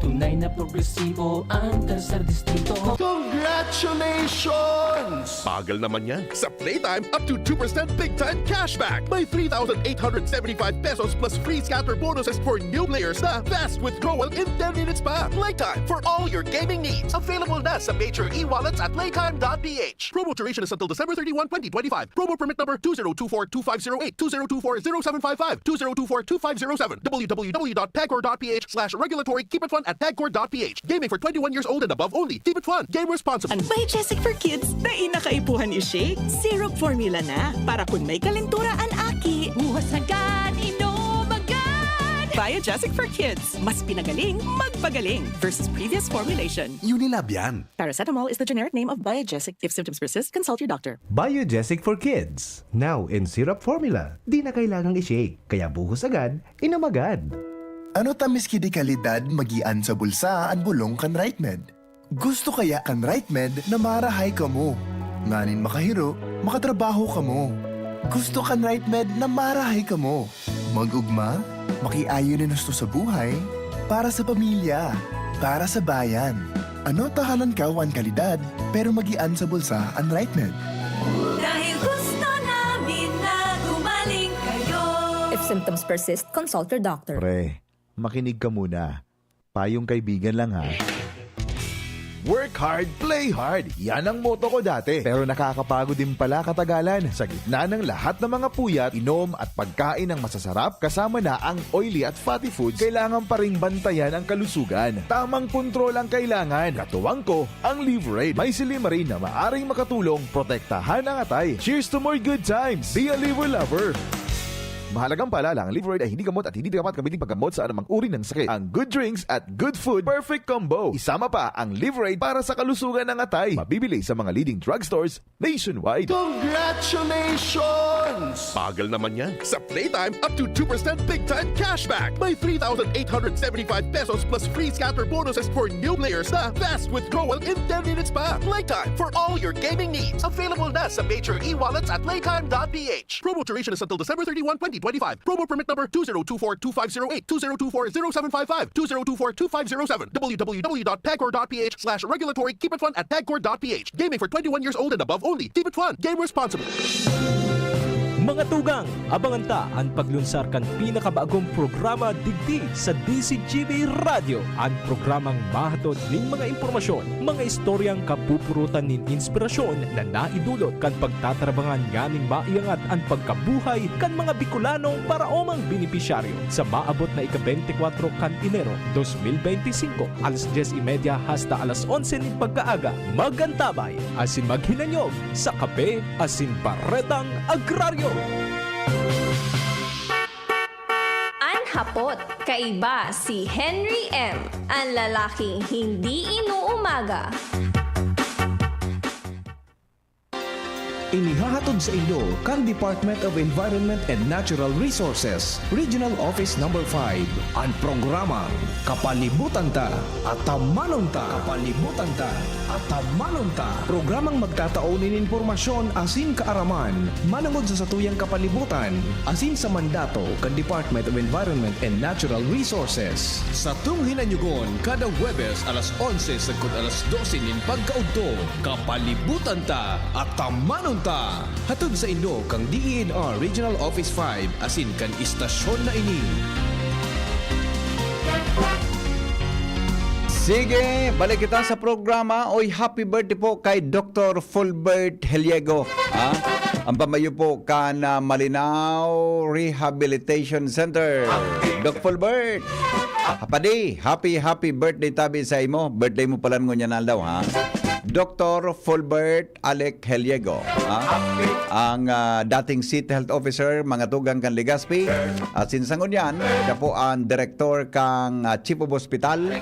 tunay na progresibo ang tercer distrito. Congratulations! Bagal naman yan. Sa Playtime, up to two percent big time cashback. May three thousand eight hundred seventy-five pesos plus free scatter bonuses for new players na fast withdrawal in ten minutes pa. Playtime for all your gaming needs. Available na sa major e-wallets at playtime dot p h. Promo duration is until December thirty-one, twenty twenty-five. Promo permit number two zero two four two five zero eight, two zero two four zero seven five five, two zero two four two five zero seven, w w w dot pagcor dot p h slash regulatory, keep it fun at pagcor dot p h. Gaming for twenty-one years old and above only. Keep it fun. Game responsibly. An Biogesic for Kids, dai na kaipuhan i-shake. Syrup formula na, para kun may kalentura an aki. Buhos agad, inom agad! Biogesic for Kids, mas pinagaling, magpagaling versus previous formulation. Unilab yan. Paracetamol is the generic name of Biogesic. If symptoms persist, consult your doctor. Biogesic for Kids. Now in syrup formula. Di na kailangang i-shake. Kaya buhos agad, inom agad. Ano ta miski di kalidad magian sa bulsa an bolong kan RightMed? Gusto kaya kan RightMed na marahay kamo? Nganing makahiro, makatrabaho kamo. Gusto kan RightMed na marahay kamo? Mag-ugma, makiayon nin husto sa buhay, para sa pamilya, para sa bayan. Ano ta halangkaw an kalidad, pero magian sa bulsa an RightMed? Dahil gusto namin na gumaling kayo. If symptoms persist, consult your doctor. Pre, makinig ka muna. Payong kaibigan lang ha. Work hard, play hard. Yan ang motto ko dati. Pero nakakapagod din pala katagalan. Sa gitna ng lahat ng mga puyat, inom at pagkain ng masasarap, kasama na ang oily at fatty foods, kailangan pa ring bantayan ang kalusugan. Tamang kontrol ang kailangan. Katuwang ko, ang Liverade. May silymarin na maaring makatulong protektahan ang atay. Cheers to more good times! Be a Liver Lover! Mahalagang paalala, ang Liverade ay hindi gamot at hindi dapat gamitin paggamot sa anumang uri ng sakit. Ang good drinks at good food, perfect combo. Isama pa ang Liverade para sa kalusugan ng atay. Mabibili sa mga leading drugstores nationwide. Congratulations! Bagal naman yan. Sa Playtime, up to two percent big time cashback. May three thousand eight hundred seventy-five pesos plus free scatter bonuses for new players na fast withdrawal in ten minutes pa. Playtime for all your gaming needs. Available na sa major e-wallets at playtime dot p h. Promo duration is until December thirty-one, twenty twenty-five. Promo permit number two zero two four two five zero eight, two zero two four zero seven five five, two zero two four two five zero seven, w w w dot pagcor dot p h slash regulatory, keep it fun at pagcor dot p h. Gaming for twenty-one years old and above only. Keep it fun. Game responsibly. Mga tugang, abangan ta an paglunsar kan pinakabagong programa digdi sa D C G B Radyo, an programang mahatod nin mga impormasyon, mga istoryang kapupurutan nin inspirasyon na naidulot kan pagtatarabangan nganing maiangat an pagkabuhay kan mga Bicolanong paraomang benepisyaryo. Sa maabot na ika-beintikwatro kan Enero dos mil beintisinko, alas dyes y media hasta alas onse nin pagkaaga, mag-antabay asin maghinanyog sa Kape asin Baretang Agraryo. An hapot, kaiba si Henry M, an lalaking hindi inuumaga. Inihahatod saindo kan Department of Environment and Natural Resources, Regional Office Number five, an programang Kapalibutan Ta, Atamanon Ta. Kapalibutan Ta, Atamanon Ta. Programang magtatao nin impormasyon asin kaaraman manongod sa satuyang kapalibutan asin sa mandato kan Department of Environment and Natural Resources. Satong hinanyogon kada Huwebes alas onse sagkod alas dose nin pagkaudto. Kapalibutan Ta, Atamanon Ta! Hatod saindo kan D E N R Regional Office five asin kan istasyon na ini. Sige, balik kita sa programa. Oy, happy birthday po kay Doktor Fulbert Heliego. Ha? Ang pamayo po kan ah, Malinao Rehabilitation Center. Doc Fulbert, Padi, happy, happy birthday tabi sa imo. Birthday mo pala ngunyan aldaw, ha? Doktor Fulbert Alec Heliego, ha? Ang ah, dating City Health Officer, mga tugang kan Legazpi. At sinsangon yan, siya po ang direktor kang ah, Chief of Hospital,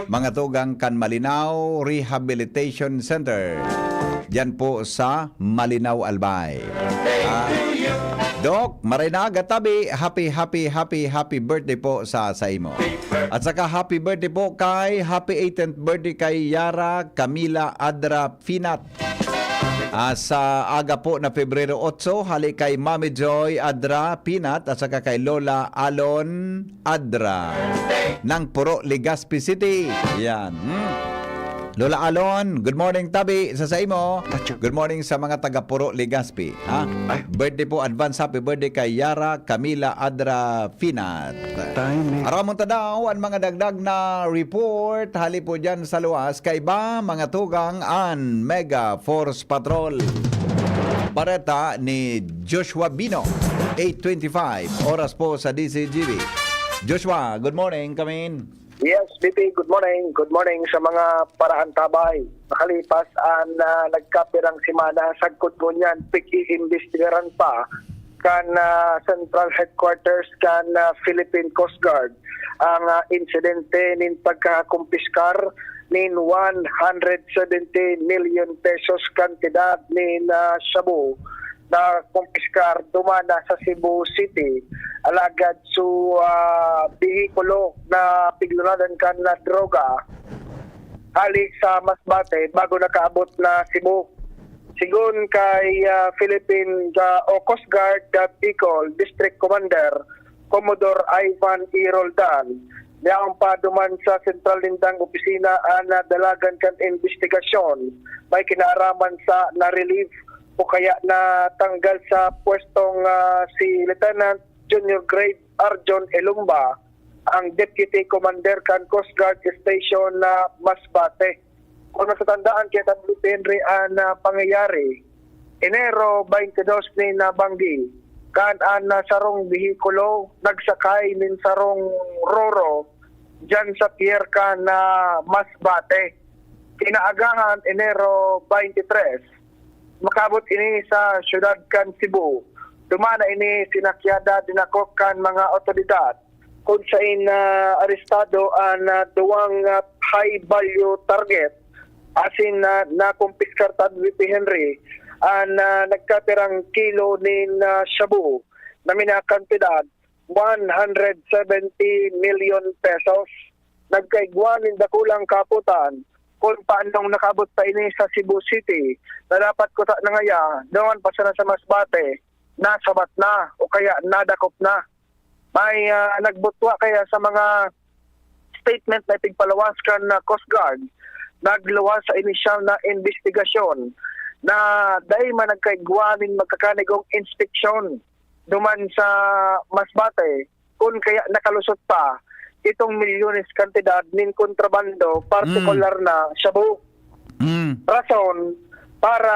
mga tugang kan Malinao Rehabilitation Center. Diyan po sa Malinao, Albay. Ah, Doc, maray na aga tabi. Happy, happy, happy, happy birthday po sa sa imo. At saka happy birthday po kay, happy eighteenth birthday kay Yara Camila Adra Finat. Ah, sa aga po na Pebrero otso, hali kay Mami Joy Adra Pinat at saka kay Lola Alon Adra ng Puro, Legazpi City. Yan. Hmm. Lola Alon, good morning tabi sa sa imo. Good morning sa mga taga Puro, Legazpi, ha? Birthday po, advance happy birthday kay Yara Camila Adra Finat. Aramon ta daw an mga dagdag na report hali po diyan sa luwas, kaiba, mga tugang, an Mega Force Patrol. Bareta ni Joshua Bino, eight twenty-five, oras po sa D C G B. Joshua, good morning, come in. Yes, B P, good morning. Good morning sa mga paraantabay. Makalipas an ah, nagkapirang semana, sagkod ngunyan, pig-iimbestigaran pa kan ah, Central Headquarters kan ah, Philippine Coast Guard ang ah, insidente nin pagkakumpiskar nin one hundred seventy million pesos kantidad nin ah, shabu na kumpiskar duman na sa Cebu City. Alagad su ah, behikulo na piglunadan kan na droga hali sa Masbate bago nakaabot na Cebu. Sigon kay ah, Philippine ah, o Coast Guard ah, Bicol District Commander Commodore Ivan E. Roldan, yaon pa duman sa sentral nindang opisina an ah, dalagan kan imbestigasyon may kinaaraman sa na-relieve o kaya natanggal sa pwestong ah, si Lieutenant Junior Grade Arjon Elumba, ang Deputy Commander kan Coast Guard Station na Masbate. Kung natatandaan kita, Henry, an ah, pangyayari, Enero twenty-two ni nabanggi kan an ah, sarong behikulo nagsakay nin sarong roro diyan sa pier kan ah, Masbate. Kinaagahan, Enero twenty-three, makabot ini sa siyudad kan Cebu. Duman na ini sinakyada dinakop kan mga otoridad, kun sain ah, arestado an ah, duwang ah, high value target asin ah, nakumpiskar ta, Henry, an ah, nagkapirang kilo nin ah, shabu na minakantidad one hundred seventy million pesos. Nagkaigwa nin dakulang kapotan kun paanong nakaabot pa ini sa Cebu City na dapat kuta na ngaya, duman pa sana sa Masbate, nasabat na o kaya nadakop na. May ah, nagbutwa kaya sa mga statement na ipigpalawas kan ah, Coast Guard, nagluwas sa inisyal na imbestigasyon. na dai man nagkaigwa nin magkakanigong inspeksyon duman sa Masbate, kun kaya nakalusot pa itong milyones kantidad nin kontrabando, partikular na shabu. Mm. Rason para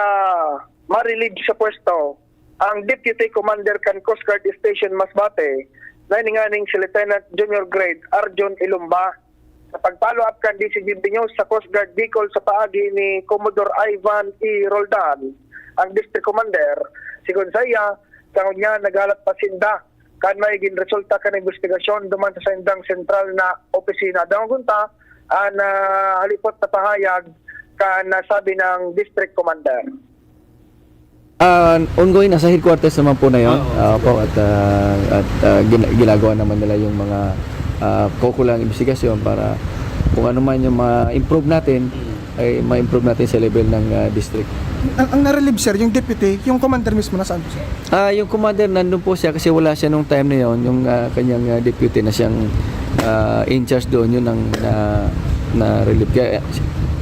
ma-relieve sa pwesto ang Deputy Commander kan Coast Guard Station Masbate, na ini nganing si Lieutenant Junior Grade Arjun Ilumba. Sa pag-follow up kan D C G B News sa Coast Guard Bicol sa paagi ni Commodore Ivan E. Roldan, ang District Commander, sigon saiya, sa ngunyan naghalat pa sinda kan may ginresulta kan imbestigasyon duman sa saindang sentral na opisina. Dangon ta an, ah, halipot na pahayag kan nasabi ng District Commander. Ah, ongoing, nasa headquarters naman po na yon. Oo, Ah, po, at, ah, at ah, gina- ginagawa naman nila yung mga ah, kukulang investigasyon para kung ano man yung ma-improve natin, ay ma-improve natin sa level ng ah, district. Ang, ang na-relieve, sir, yung deputy, yung commander mismo, nasaan po, sir? Ah, yung commander, nandun po siya kasi wala siya nung time na yon, yung ah, kanyang ah, deputy na siyang ah, in charge doon, yun ang na, na-relieve. Kaya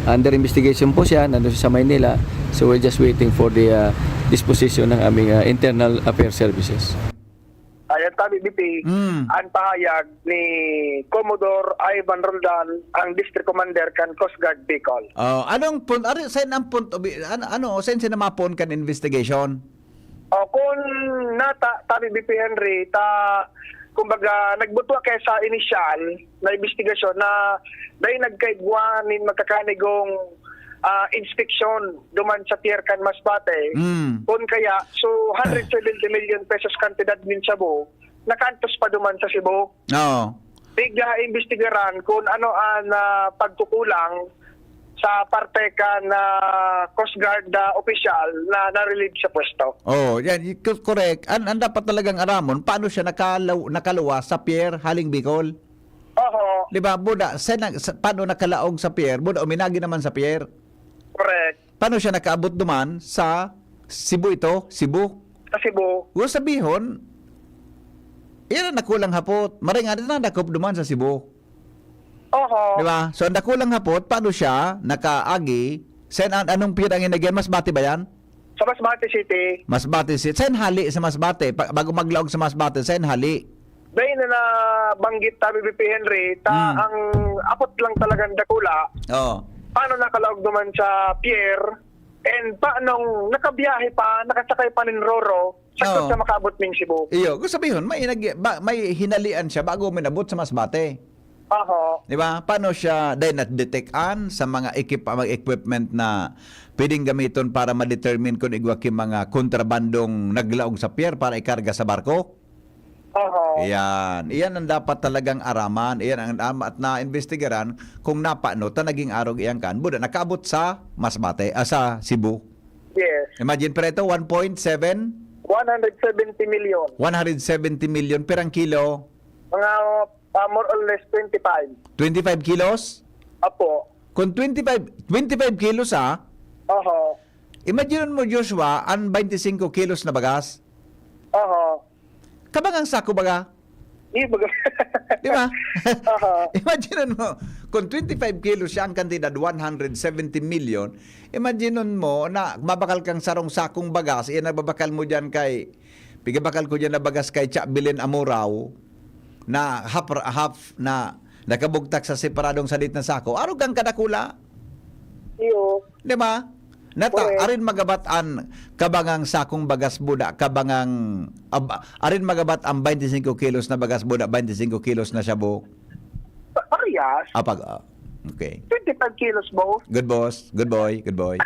under investigation po siya, nandun siya sa Maynila. So we're just waiting for the ah, disposition ng aming ah, internal affairs services. Ayan, tabi, B P, Mm. ang pahayag ni Commodore Ivan Roldan, ang District Commander kan Coast Guard Bicol. Oh, anong punto, ano, saan ang punto, ano, ano, saan siya namapon kan investigation? O, kung nata, tabi, B P Henry, ta, kumbaga, nagbutwa kaya sa inisyal na investigasyon na dahil nagkaigwa nin magkakanigong ah, inspeksyon duman sa pier kan Masbate. Mm. Kun kaya, so, hundred seventy million pesos kantidad nin shabu, nakaantos pa duman sa Cebu. Oo. Piga imbestigaran kung ano ang ah, pagkukulang sa parte kan ah, Coast Guard ah, opisyal na na-relieve sa pwesto. Oh, yan, y- co- correct. An, an dapat talagang aramon, paano siya nakalaw, nakaluwas sa pier haling Bicol? Oho, Di ba, buda, sa, sa, paano nakalaog sa pier? Buda, uminagi naman sa pier. correct. Paano siya nakaabot duman sa Cebu ito? Cebu? Sa Cebu. Kung sabihon, yan ang nakulang hapot. Maray nga, na dakop duman sa Cebu. Oho. Di ba? So, ang dakulang hapot, paano siya nakaagi? Sen, an- anong pier ang inagyan? Masbate ba yan? Sa Masbate City. Masbate City. Sen, hali sa Masbate. Pa- bago maglaog sa Masbate, sen, hali. Dahil na nabanggit tabi, B P Henry, ta Hmm. ang apot lang talagang dakula, Oo. paano nakalaog naman sa pier, and paano nakabiyahe pa, nakasakay pa nin Roro, sakto Oo. sa makaabot ning Cebu. Iyo, kung sabihon, may, inag- ba, may hinalian siya bago minabot sa Masbate. Oho. Di ba? Paano siya, dahil na-detectan sa mga ekip, mga equipment na pwedeng gamiton para ma-determine kung igwa ki mga kontrabandong naglaog sa pier para ikarga sa barko? Oho. Iyan. Iyan ang dapat talagang araman. Iyan ang dapat na investigaran kung napano ta naging arog iyan kan. Buda, nakaabot sa Masbate, ah, sa Cebu. Yes. Imagine, preto, one point seven, one hundred seventy million. one hundred seventy million perang kilo. Mga ah, more or less twenty-five. Twenty-five kilos? Apo. Kung twenty-five, twenty-five kilos, ah, Oho. imagine mo, Joshua, ang twenty-five kilos na bagas. Oho. Kabangang sako baga? Di ba? Di ba? Oho. Imagine mo, kung twenty-five kilos siya ang kantidad, one hundred seventy million, imagine mo na mabakal kang sarong sakong bagas, iyan nagbabakal mo dyan kay, pigabakal ko dyan na bagas kay Cha Belen Amurao, na half, half na nakabugtak sa separadong sadit na sako. Arog ang kadakula. Iyo. Di ba? Nata, Correct. Arin magabat an kabangang sakong bagas buda, kabangang, ab, arin magabat ang twenty-five kilos na bagas buda, twenty-five kilos na shabu. Pa- Parehas. Ah, pag, ah, okay. twenty-five kilos, boss. Good boss, good boy, good boy.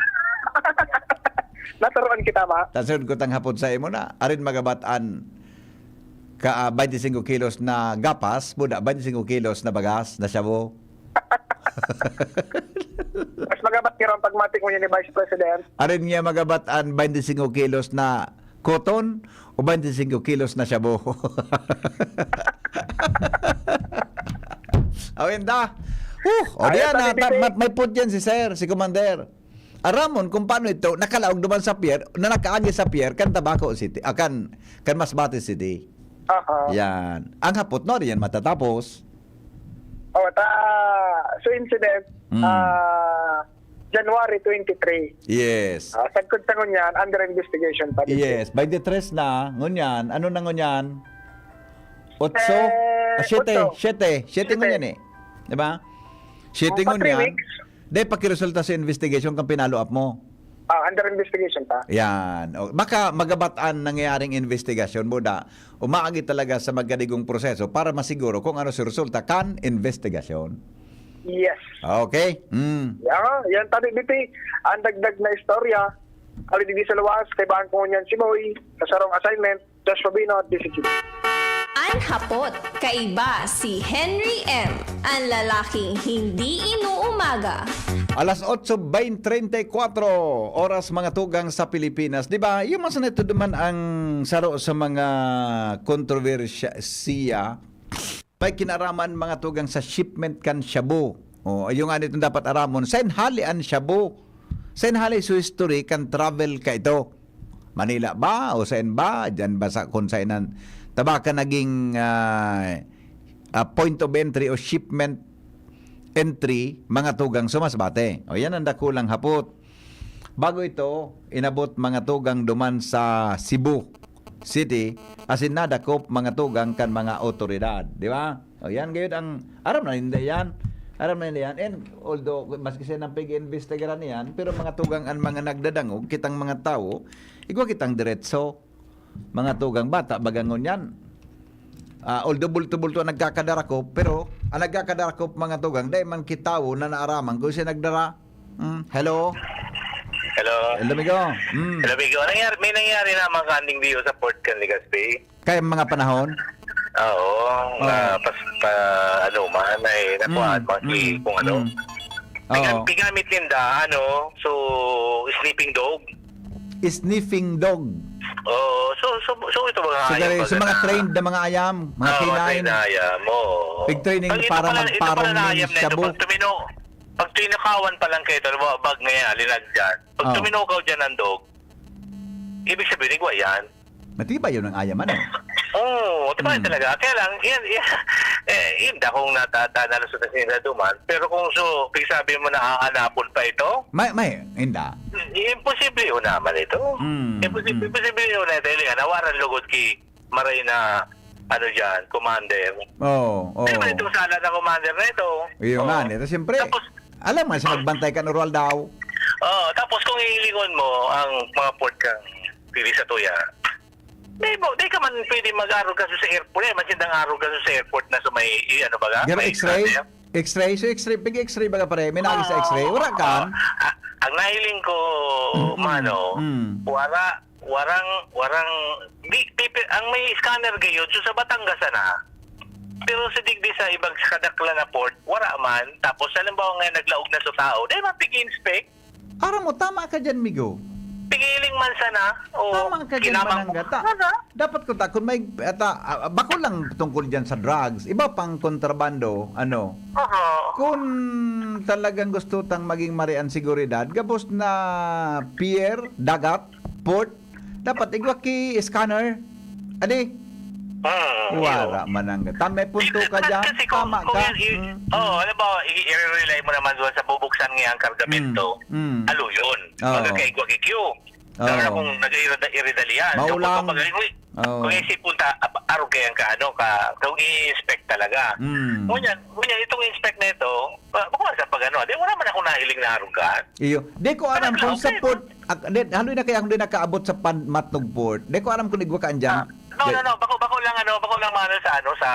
Naturuan kita ba? Tasunod ko tang hapon sa imo na, arin magabat an ka, ah, twenty-five kilos na gapas, buda, twenty-five kilos na bagas na shabu. Mas magabat nga raw ang pagmatik mo niya ni Vice President. Arin niya magabat an twenty-five kilos na koton o twenty-five kilos na shabu. Awin da. Huh, o Ayaw diyan, na, ah, ta- Bibi. ma- may point yan si Sir, si Commander. Aramon kung paano ito, nakalaog naman sa pier, na nakaagi sa pier, kan Tabaco City, ah, kan, kan Masbate City. Aha. Yan. Ang hapot no, yan matatapos. O, ta, so incident, Mm. ah, January twenty-three. Yes. Ah, sagkod sa ngunyan, under investigation pa din. Yes, by the tres na, ngunyan, ano na ngunyan? Otso? Eh, Ah, siyete, otso. siyete, siyete Siyete. ngunyan eh. Di ba? Siyete Oh, pa three ngunyan. weeks. Di, pakiresulta sa investigation kang pinalo up mo. Ah, under investigation pa. Yan. O, baka magabat an nangyayaring investigasyon mo da. Umaagi talaga sa magadigong proseso para masiguro kung ano si resulta kan investigasyon. Yes. Okay? Mm. Yan, yan tabi, B P. Ang dagdag na istorya, ali digdi sa luwas, kaibahan ko ngunyan si Boy, sa sarong assignment, Joshua Bino at D C G. An hapot, kaiba si Henry M, ang lalaking hindi inuumaga. Alas otso veinte treinta y cuatro oras, mga tugang, sa Pilipinas. Di ba? Yung mas nito naman ang saro sa mga kontrobersya siya. May kinaraman, mga tugang, sa shipment kan shabu. O, yung nga nitong dapat aramon, sain hali an shabu? Sain hali su history kan travel ka ito? Manila ba? O sain ba? Diyan ba sa kung sainan? Taba ka naging, ah, ah, point of entry o shipment entry, mga tugang sumasbate. O, yan ang dakulang hapot. Bago ito, inabot, mga tugang, duman sa Cebu City, asin nadakop, mga tugang, kan mga otoridad. Di ba? O, yan gayud ang, aram na ninda yan. Aram na ninda yan. And although, maski siya nang pig-imbestigaran niyan, pero mga tugang, ang mga nagdadangog, kitang mga tawo, igwa kitang diretso. Mga tugang, bata baga ngunyan. Ah, although bulto-bulto ang nagkakadarakop, pero ang nagkakadarakop, mga tugang, dai man kitawo na naaraman kung siya nagdara. Hmm, hello? Hello. Hello, amigo. Hmm. Hello, amigo. Nangyari, may nangyari naman kanding diyo sa Port kan Legazpi. Kaya mga panahon? Oo, Oh. na pas, pa, ano man, ay, nakuhaan, Hmm, mga hmm, kung ano. hmm. Pigam-, Oo. pigamit ninda, ano, so, sleeping dog. Sniffing dog. Oo, so, so, so ito mga So, hayop dahil sa talaga mga na trained na mga ayam, mga Oo, mga canine. trained na hayop, oo. Pig-training Pag ito para pala, ito magparong pala na ng hayop na ito, shabu. pag tumino-, pag tinukawan pa lang kayo, halimbawa, bag ngayon, linag dyan. Pag Oo. tuminukaw dyan ng dog, ibig sabihin, igwa yan. Matibay yun ang ayam, ano? Oo, di ba Mm. talaga? Kaya lang, yan, yan, eh, yun, dakong natata-, nalusot na sila duman. Pero kung so, pag sabi mo na aanapon pa ito, May, may, inda. imposible yun naman ito. Mm, Imposible, mm. imposible yun na ito. Hindi nga, nawaran lugod ki maray na, ano dyan, commander. Oo, oo. Di ba itong sala na commander na ito? Iyo Oo. nga, nito, siyempre, Tapos, alam nga siya magbantay kan oral daw. Oo, tapos kung hihilingon mo ang mga port kang pili sa tuya, di mo, di ka man pwede mag-arugaso sa airport, eh. Mas indang arugaso sa airport na sa may, i-, ano baga, Pero may X-ray? scanner. X-ray? So X-ray, pag X-ray baga pare, may nagi sa X-ray. Wala Oo. kan? Ah, ang nahiling ko, Mm-mm. mano, Mm. wala, warang, warang, di, pipi-, ang may scanner gayod, so sa Batangas sana. Pero sa digdi sa ibang sa kadaklan na port, wala man. Tapos, halimbawa nga, naglaog na sa tao, di man pig-inspect. Aram mo, tama ka dyan, migo. Pigiling man sana. O, Tama ka dyan, kinamang-, Manang Gata. Ano? Dapat ko ta, kung may, ata, ah, bako lang tungkol dyan sa drugs, iba pang kontrabando, ano. Aha. Kung talagang gusto tang maging mare ang seguridad, gabos na pier, dagat, port, dapat igwa ki scanner. Adi? Ah, Wala iyo. man ang, tam-, may punto Di, ka dyan. kasi kung, Tama kung ka. yan, i-, Mm, oo, mm. alam mo, i-, i-rely mo naman doon sa bubuksan niya ang kargamento. Mm, mm. Alo yun. Oo. Magkakaigwa ki Q. Lalo na Oo. kung nag-iirida-, iridalian. Maulang. Kapag magaling, uy, Oo. kung isipon ta, ap-, arog kaya ang kaano ka, kung i-inspect talaga. Mm. Ngunyan, ngunyan, itong inspect na ito, ba-, bako sa pag-ano, di, wala man akong nahiling na arugan. Iyo. Di ko aram Ano, kung sa okay. port, ak-, di, haloy na kaya kung di nakaabot sa pan-, Matnog Port. Di ko aram kung igwa ka andyan. Ah, no, Di- no, no. Bako, bako lang, ano, bako lang, mano, sa, ano, sa,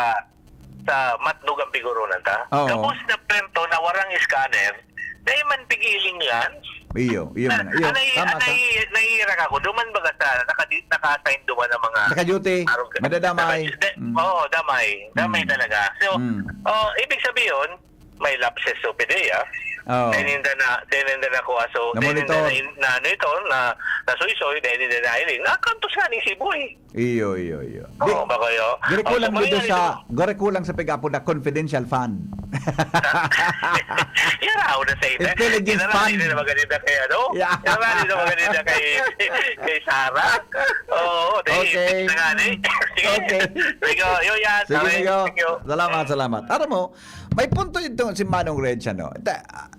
sa Matnog ang pigurunan ta. Oo. Tapos na puerto na warang scanner, dahil man pigiling yan. Iyo, iyo Na, man. Iyo, anay, tama ka. anay, naiirak ako. Duman baga sa, nakadi-, naka-assign duman ang mga Naka-duty. arog-, Madadamay. naka-, de-, Mm. oo, damay. Damay Mm. talaga. So, Mm. oh, ibig sabihin, may lapses of a day, ah. Oo. Dahil ninda na, dahil ninda na kuha, so, dahil ninda Na-monitor. na in-, na ano ito, na, nasuysoy, dahil ninda na hiling. Nakantos nga ni Siboy. Iyo, iyo, iyo. Oo, Di, ba kayo? gari ko Oh, lang so, dito kaya sa, ito gari ko lang sa pag-apod na confidential fund. Yan, ako na sa ina. Intelligence Yan na lang, fund. Hindi na maganda kay ano? Yeah. Yan na lang, hindi na maganda kay, kay Sarah. Oo, dahil Okay. na nga, eh. Sige. Okay. Sige, yun yan. Sige, Okay, amigo. thank you. Salamat, salamat. Alam mo, may punto ito si Manong Reg, ano? Ta-,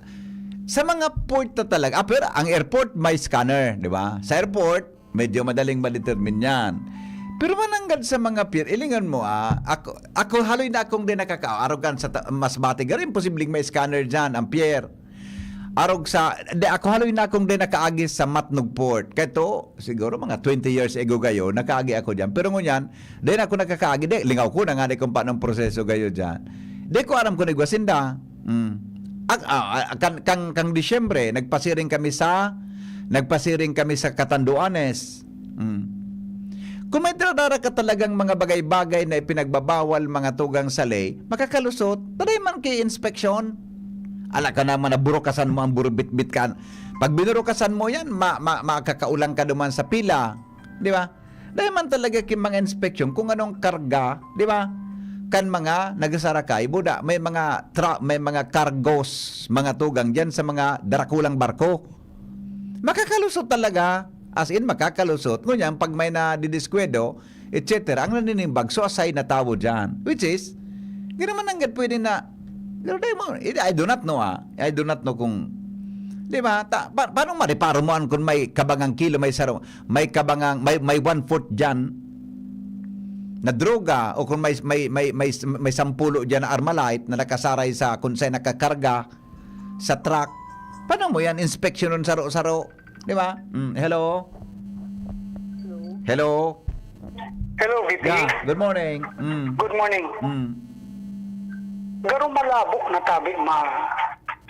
Sa mga port na talaga, ah, pero ang airport may scanner, di ba? Sa airport, medyo madaling ma-determine yan. Pero mananggad sa mga pier, ilingan mo, ah, ako, ako haloy na akong di nakaka-, arog kan sa ta-, Masbate, garo imposibleng may scanner dyan, ang pier. Arog sa, di, ako haloy na akong di nakaagi sa Matnog Port. Kaya to, siguro mga twenty years ago gayo, nakaagi ako dyan. Pero ngunyan, di na ako nakakaagi, di, lingaw ko na nga di kung paano ang proseso gayo dyan. Di ko aram kung igwa sinda. Mm. Ak-, ah, ah, kan, kang, kang Disyembre, nagpasiring kami sa, nagpasiring kami sa Catanduanes. Mm. Kung may darara ka talagang mga bagay-bagay na ipinagbabawal, mga tugang sa ley, makakalusot, taday man kay inspeksyon. Ala ka naman, naburukasan mo ang burubitbit kan. Pag binurukasan mo yan, ma-, ma-, makakaulang ka duman sa pila. Di ba? Dahil man talaga ki mga inspeksyon kung anong karga, di ba? Kan mga nagsasarakay, buda, may mga tra-, may mga cargos, mga tugang diyan sa mga darakulang barko. Makakalusot talaga, as in makakalusot. Ngunyan, pag may nadidiskwento, et cetera, ang naninimbag, so asay na tawo diyan. Which is, di naman nanggad pwede na, pero di mo, I do not know, ah. I do not know kung, di ba? Ta-, pa-, paano mareparo mo an kung may kabangang kilo, may saro, may kabangang, may, may one-fourth diyan na droga, o kung may, may, may, may, may sampulo diyan na Armalite na nakasaray sa, kung saan nakakarga sa truck, paano mo yan inspeksyonon saro-saro? Di ba? Mm, hello? Hello? Hello, V P. Yeah, good morning. Mm, Good morning. mm. Garo malabo na tabi ma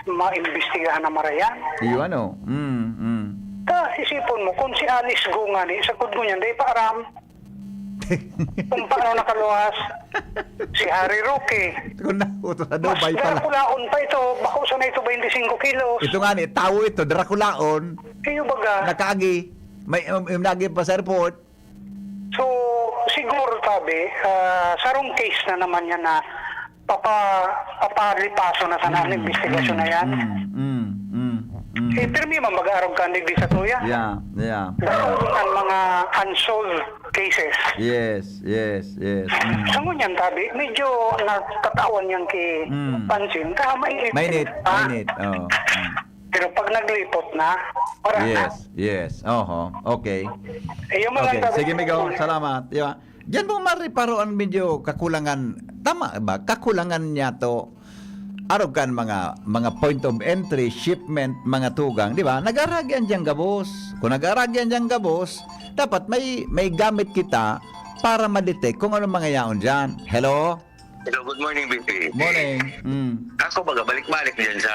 maimbestigahan na marayan. Iyo ano? Mm, mm. Ta isipon mo, kung si Alice Go nga ni, sa kudgo niyan, dahil paaram kung paano nakaluwas si Harry Roque. Kung na, uto sa Mas Dubai pala. darakulaon pa ito, bako sana ito twenty-five kilos. Ito nga ni, tao ito, Draculaon, Iyo baga. nakaagi. May um, um, nagi pa sa airport. So, siguro tabi, ah, sarong case na naman yan na papa, papalipaso na sana ang investigasyon na yan. Mm, mm, mm, mm. Eh, pirmi man mag-aarog ka, digdi sa tuya. Yeah, yeah. Ang mga unsolved cases. Yes, yes, yes. Mm. Sa ngunyan, tabi, medyo natatawan niyang ki Mm. pansin. Kaya mainit. Mainit, Ah, mainit. Oh. Mm. Pero pag naglipot na, wala na. Yes, yes. Oho. Okay. Eh, yung mga Okay. tabi- Sige, Migo. Salamat. Yeah. Diyan mo mariparo ang medyo kakulangan. Tama ba? Kakulangan niya to. Arog kan mga mga point of entry, shipment, mga tugang, di ba? Nag-aragi ang diyang gabos. Kung nag-aragi ang diyang gabos, dapat may may gamit kita para ma-detect kung anong mga yaon diyan. Hello? Hello, good morning, V P. Morning. Mm. Ako baga, balik-balik dyan sa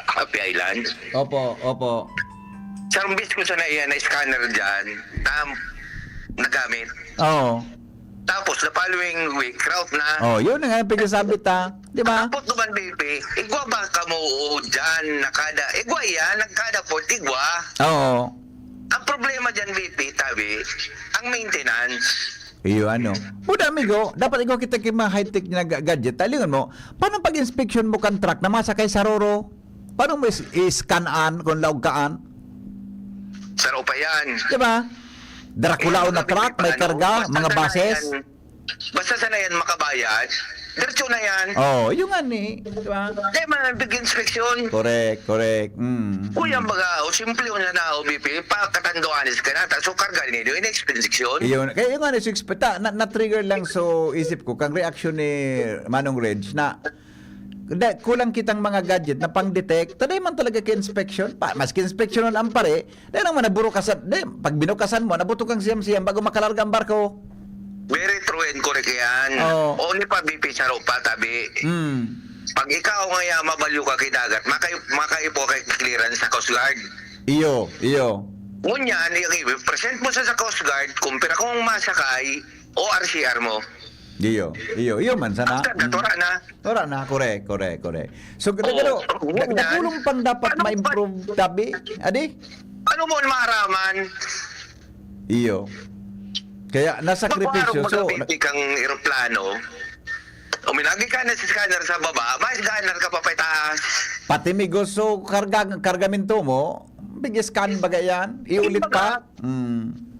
Happy Island. Opo, opo. Sa mismo sa naiya na scanner dyan, na nagamit. Oo. Tapos, the following week, route na. Oh, yun na nga yung pagkasabi ta. Di ba? Tapos naman, V P, igwa ba ka mo dyan, nakada, igwa yan, nagkada po, igwa. Oo. Ang problema dyan, V P, tabi, ang maintenance. Iyo ano. Buda amigo, dapat ikaw kita kay mga high-tech na ga- gadget. Talingon mo, paano pag-inspection mo kan truck na masakay sa roro? Paano mo is- i-scan-an kung laog kaan? Saro pa yan. Di ba? Draculaon na truck, may karga, Basta mga sana buses. yan- Basta sana yan makabayad, diretso na yan. Oh, yung nga ni. Di ba? Di man ang big inspection. Correct, correct. Mm. Kuya, baga, o simple yun na na, O B P, pa katanduanis ka na, ta, so karga ninyo, in-inspection. Iyon. Kaya yung nga ni, six, ta, na, na-trigger lang so isip ko, kang reaksyon ni Manong Reg na da, kulang kitang mga gadget na pang-detect, taday man talaga ka-inspection. Pa, maski inspection ang pare, dahil naman naburukasan, dahil pag binukasan mo, nabuto kang siyam-siyam bago makalarga ang barko. Very true and correct yan. Oo. Only pa B P sa pa, tabi. Mm. Pag ikaw nga ya, mabalyo ka kay dagat, makay, makaipo kay clearance sa Coast Guard. Iyo, iyo. Ngunyan, i-present mo sa, sa Coast Guard, kung pira kong masakay, O R C R mo. Iyo, iyo, iyo man sana. After that, wala na. Wala na, correct, correct, correct. So, Oo, pero, ngunyan, nagulong pang dapat Paano ma-improve, tabi? Adi? Ano mo maaraman? Iyo. Kaya, nasakripisyo. Mapaharong So, magkapiti kang eroplano, uminagi ka na sa scanner sa baba, may scanner ka pa pataas. Pati migo, so, karga, kargamento mo, big scan ba yan? Iulit pa? Mm.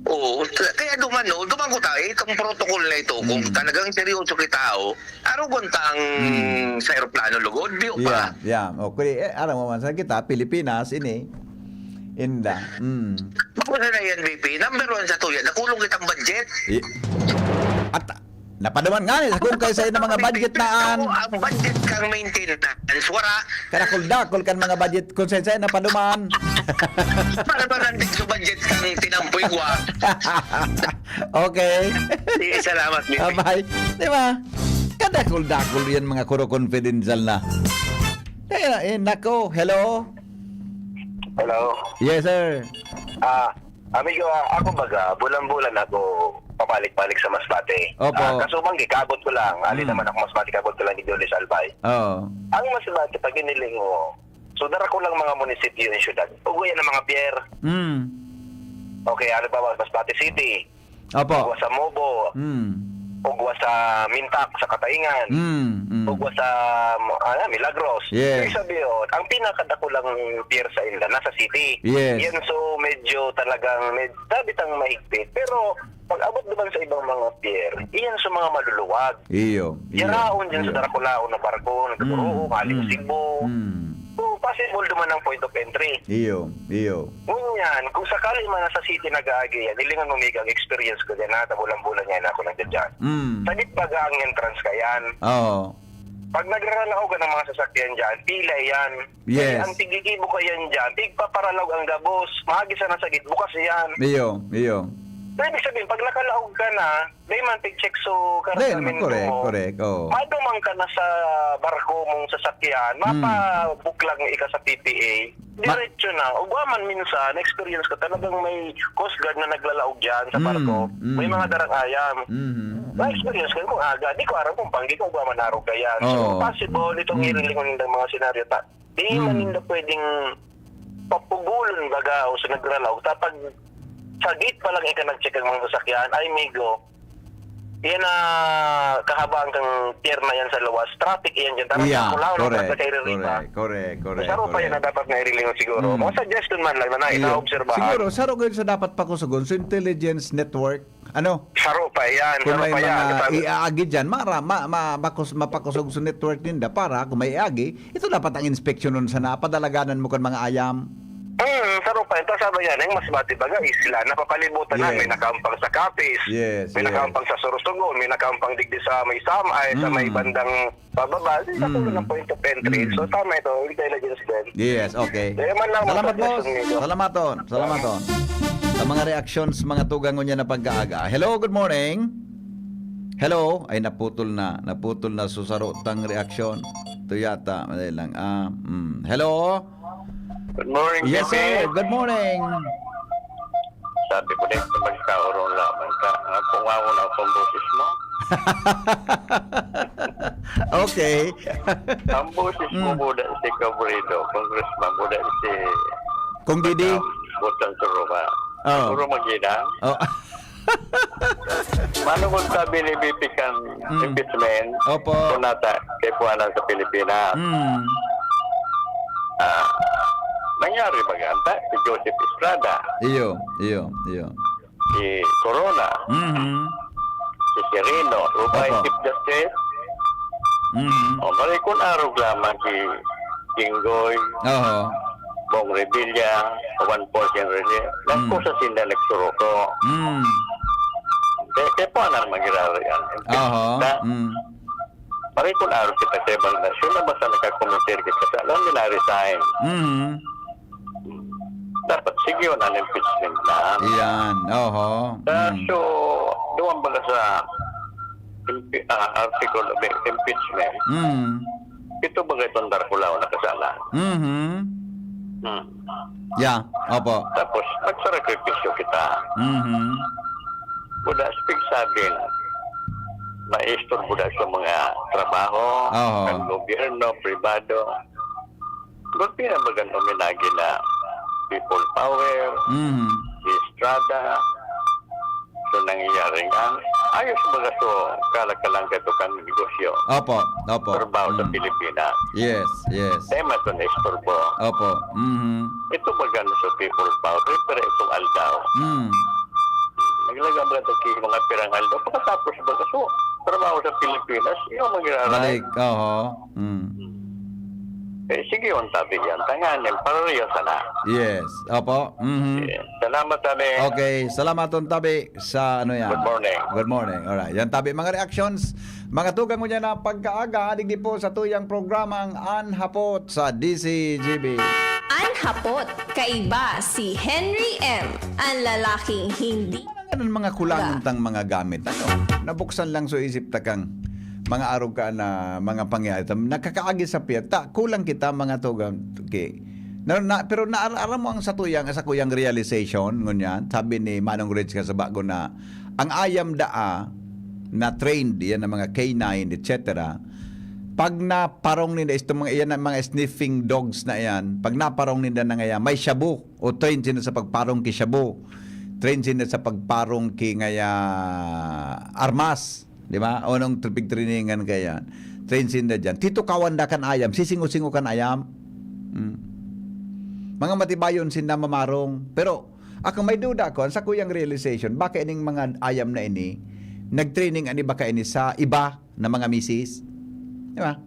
Oo, kaya duman, no, duman ko ta, eh, itong protocol na ito, kung Mm. talagang seryoso kita, oh, arugon ta ang Mm. sa eroplano lugod, biyo pa. Yeah, yeah. O, kaya, eh, aram mo man sa kita, Pilipinas, ini, inda. Mm. Bako na yan, B P. Number one sa tuya, nakulong kitang budget. I-, at, napaduman nga, eh, kung kaysa ng mga budget na an- Ang budget kang maintenance, wara. Karakol-dakol kan mga budget, kung saan-saan napaduman. Para ba nandito sa budget kang tinampoy ko, ah? Okay. Sige, salamat, B P. Bye-bye. Di ba? Kadakol-dakol yan, mga kuro confidential na. Kaya, eh, nako, hello? Hello? Yes, sir. Ah, amigo, ah, ako baga, bulan-bulan ako pabalik-balik sa Masbate. Opo. Ah, kasubang gikabot ko lang, ali Mm. naman ako Masbate, kabot ko lang ni Julius Albay. Oo. Ang Masbate, pag iniling mo, so, dara ko lang mga munisipyo yung syudad. Ugo yan ang mga pier. Mm. Okay, ano ba, Masbate City. Opo. Ugwa sa Mobo. Mm. Ugwa sa Mintak, sa Kataingan. Mm, mm. Ugwa sa, ano, Milagros. Yes. Ibig sabihin, ang pinakadakulang pier sa inda, nasa city. Yes. Yan, so, medyo talagang, med-, sabi tang mahigpit. Pero, pag abot naman sa ibang mga pier, iyan sa mga maluluwag. Iyo, iyo, Yaraon dyan iyo. sa darakulaon na barko, nagtuturuo, Mm, aling mm, Cebu. mm. So, possible duman ang point of entry. Iyo, iyo. Ngunyan, kung sakali man nasa city nag-aagi yan, hilingan mo, Migo, ang experience ko dyan, ha, tabulan-bulan yan ako nandiyan dyan. Mm. Sagit baga ang entrance ka yan. Oo. Pag nagraralaog ka ng mga sasakyan dyan, pila yan. Yes. Kaya ang tigigibo ka yan dyan, tigpaparalaog ang gabos, maagi sana sagit, bukas yan. Iyo, iyo. So, ibig sabihin, pag nakalaog ka na, Dai man pig-check so Dai naman, karasamento correct, mo. correct, oo. Maduman ka na sa barko mong sasakyan, Hmm. mapabuklag nga ika sa P P A, Ma- diretso na. Ugwa man minsan, na-experience ko, talagang may Coast Guard na naglalaog dyan sa Hmm, barko. May hmm. mga darang ayam. Mhm, mhm. Na-experience ko, kung aga, di ko aram kung panggi, kung ugwa man arog ka yan. So, Oo. possible, itong Hmm. hinilingon ng mga senaryo, ta-, di man Hmm. ninda pwedeng papugulon, baga, o sa nagralaog. Ta-, pag sagit pa lang ika nag-check ang mga sasakyan, ay, migo, yan na kahabaan kang pier na yan sa luwas. Traffic yan dyan. Tarang Yeah, sa Kulaw, correct, sa Kaiririba. correct, correct, correct, Saro pa yan correct. na dapat na irilingon siguro. Mm. Mga suggestion man lang na, na Iyo. inaobserbahan. Siguro, saro gayud sa dapat pakusugon, so intelligence network, ano? Saro pa yan, Kung saro may pa yan. mga Sabi iaagi dyan, mara-, ma-, ma-, makus-, mapakusog sa network ninda para kung may iagi, ito dapat ang inspeksyonon sana, padalaganan mo kan mga ayam. Hmm, saro pa. Ito, sabi yan, yung Masbate baga, isla, napapalibutan na, Yes. may nakampang sa Capiz, Yes, may yes. nakampang sa Sorsogon, may nakampang digdi sa may Samay, sa may Mm. bandang pababa, di sa Mm. pulo ng point of entry. Mm. So, tama ito, intelligence din. Yes, okay. Kaya man lang, Salamat, mga boss. suggestion ninyo. Salamat, ton. Salamat, ton. Sa mga reactions, mga tugang ngunyan na pag-aaga. Hello, good morning. Hello. Ay, naputol na. Naputol na, susaro tang reaksyon. Ito yata, madali lang. Ah, mm. Hello? Good morning, Yes, Jimmy. sir. Good morning. Sabi ko din, magkaurong lamang ka. Ang pungaw na akong boses mo. Okay. Ang boses mo Mm. muna si Cabredo, Congressman, muna si Kung Didi? Botang, Botang Suruga. Oh. Siguro magina. Oh. Mano kung sabi ni B P kan Mm. impeachment, Opo. kung nata, kay Puana sa Pilipinas. Mm. Ah, nangyari ba ganta? Si Joseph Estrada, Iyo, iyo, iyo. si Corona, Mhm. si Sereno, Rubay Opo. Chief Justice. Mhm. O, maray kun arog lamang si Jinggoy, Oho. Bong Revilla, Juan Paul Enrile. Mm. Nagkusa sinda nagsuruko. Mm. Kaya, kaya po na magirari yan. Oho. Na, Mm. Maray kun arog kita sa ibang nasyon na basta nagkakometer kita sa alam nila resign. Mhm. Dapat sige yun ang impeachment na. Iyan, oho. Mm. Kaso, duman baga sa impi-, ah, article of impeachment, Mm. ito baga itong Darkulaw na kasala. Mhm. Hmm. Yeah, opo. Tapos, nagsarikripisyo kita. Mhm. Buda, speak sabi na, maistorbo na sa mga trabaho, Oho. ng gobyerno, pribado. Gulpi na bagan uminagi na people power, Mhm. si Estrada. So, nangyayari nga, ayos baga so, kalakalang kato kan negosyo. Opo, opo. Trabaho sa Mm. Pilipinas. Yes, yes. Tema to na istorbo. Opo. Mhm. Ito baga na sa people power, pero itong aldaw. Mm. Maglaga ba ito ki mga pirang aldaw? Pagkatapos ba kaso trabaho sa Pilipinas, iyo ang magrarahay. Balik, oho. Mm. Eh, sige, ang tabi yan. Tanganin, parehas sana. Yes. Opo. Mhm. Yes. Salamat, tabi. Okay. Salamat, tabi, sa ano yan. Good morning. Good morning. Alright. Yan, tabi. Mga reactions, mga tugang mo dyan na pagkaaga, digdi po sa tuyang programang An Hapot sa D C G B. An Hapot, kaiba si Henry M, ang lalaking hindi Ano mga kulangon Ga. tang mga gamit? Ano? Nabuksan lang so isip ta kang mga arog ka na mga pangyayari. Tam-, nakakaagi sa piyat. Ta, kulang kita, mga tugang. Okay. Na, na, pero naaram mo ang satuyang, sa kuyang realization, ngunyan, sabi ni Manong Rich nga sa bago na, ang ayam daa na trained, yan ang mga K nine, et cetera, pag naparong ninda, itong mga, yan ang mga sniffing dogs na yan, pag naparong ninda na ngayon, may shabu, o trained sinda sa pagparong ki shabu, trained sinda sa pagparong ki ngaya armas, di ba? O nung trainingan kaya, trained sinda dyan. Titukawan da kan ayam, sisingo-singo kan ayam. Hmm. Mga matibayon sinda mamarong. Pero, ako may duda ko, ang sakuyang realization, baka ining mga ayam na ini, nag-training ani baka ini sa iba na mga misis. Di ba?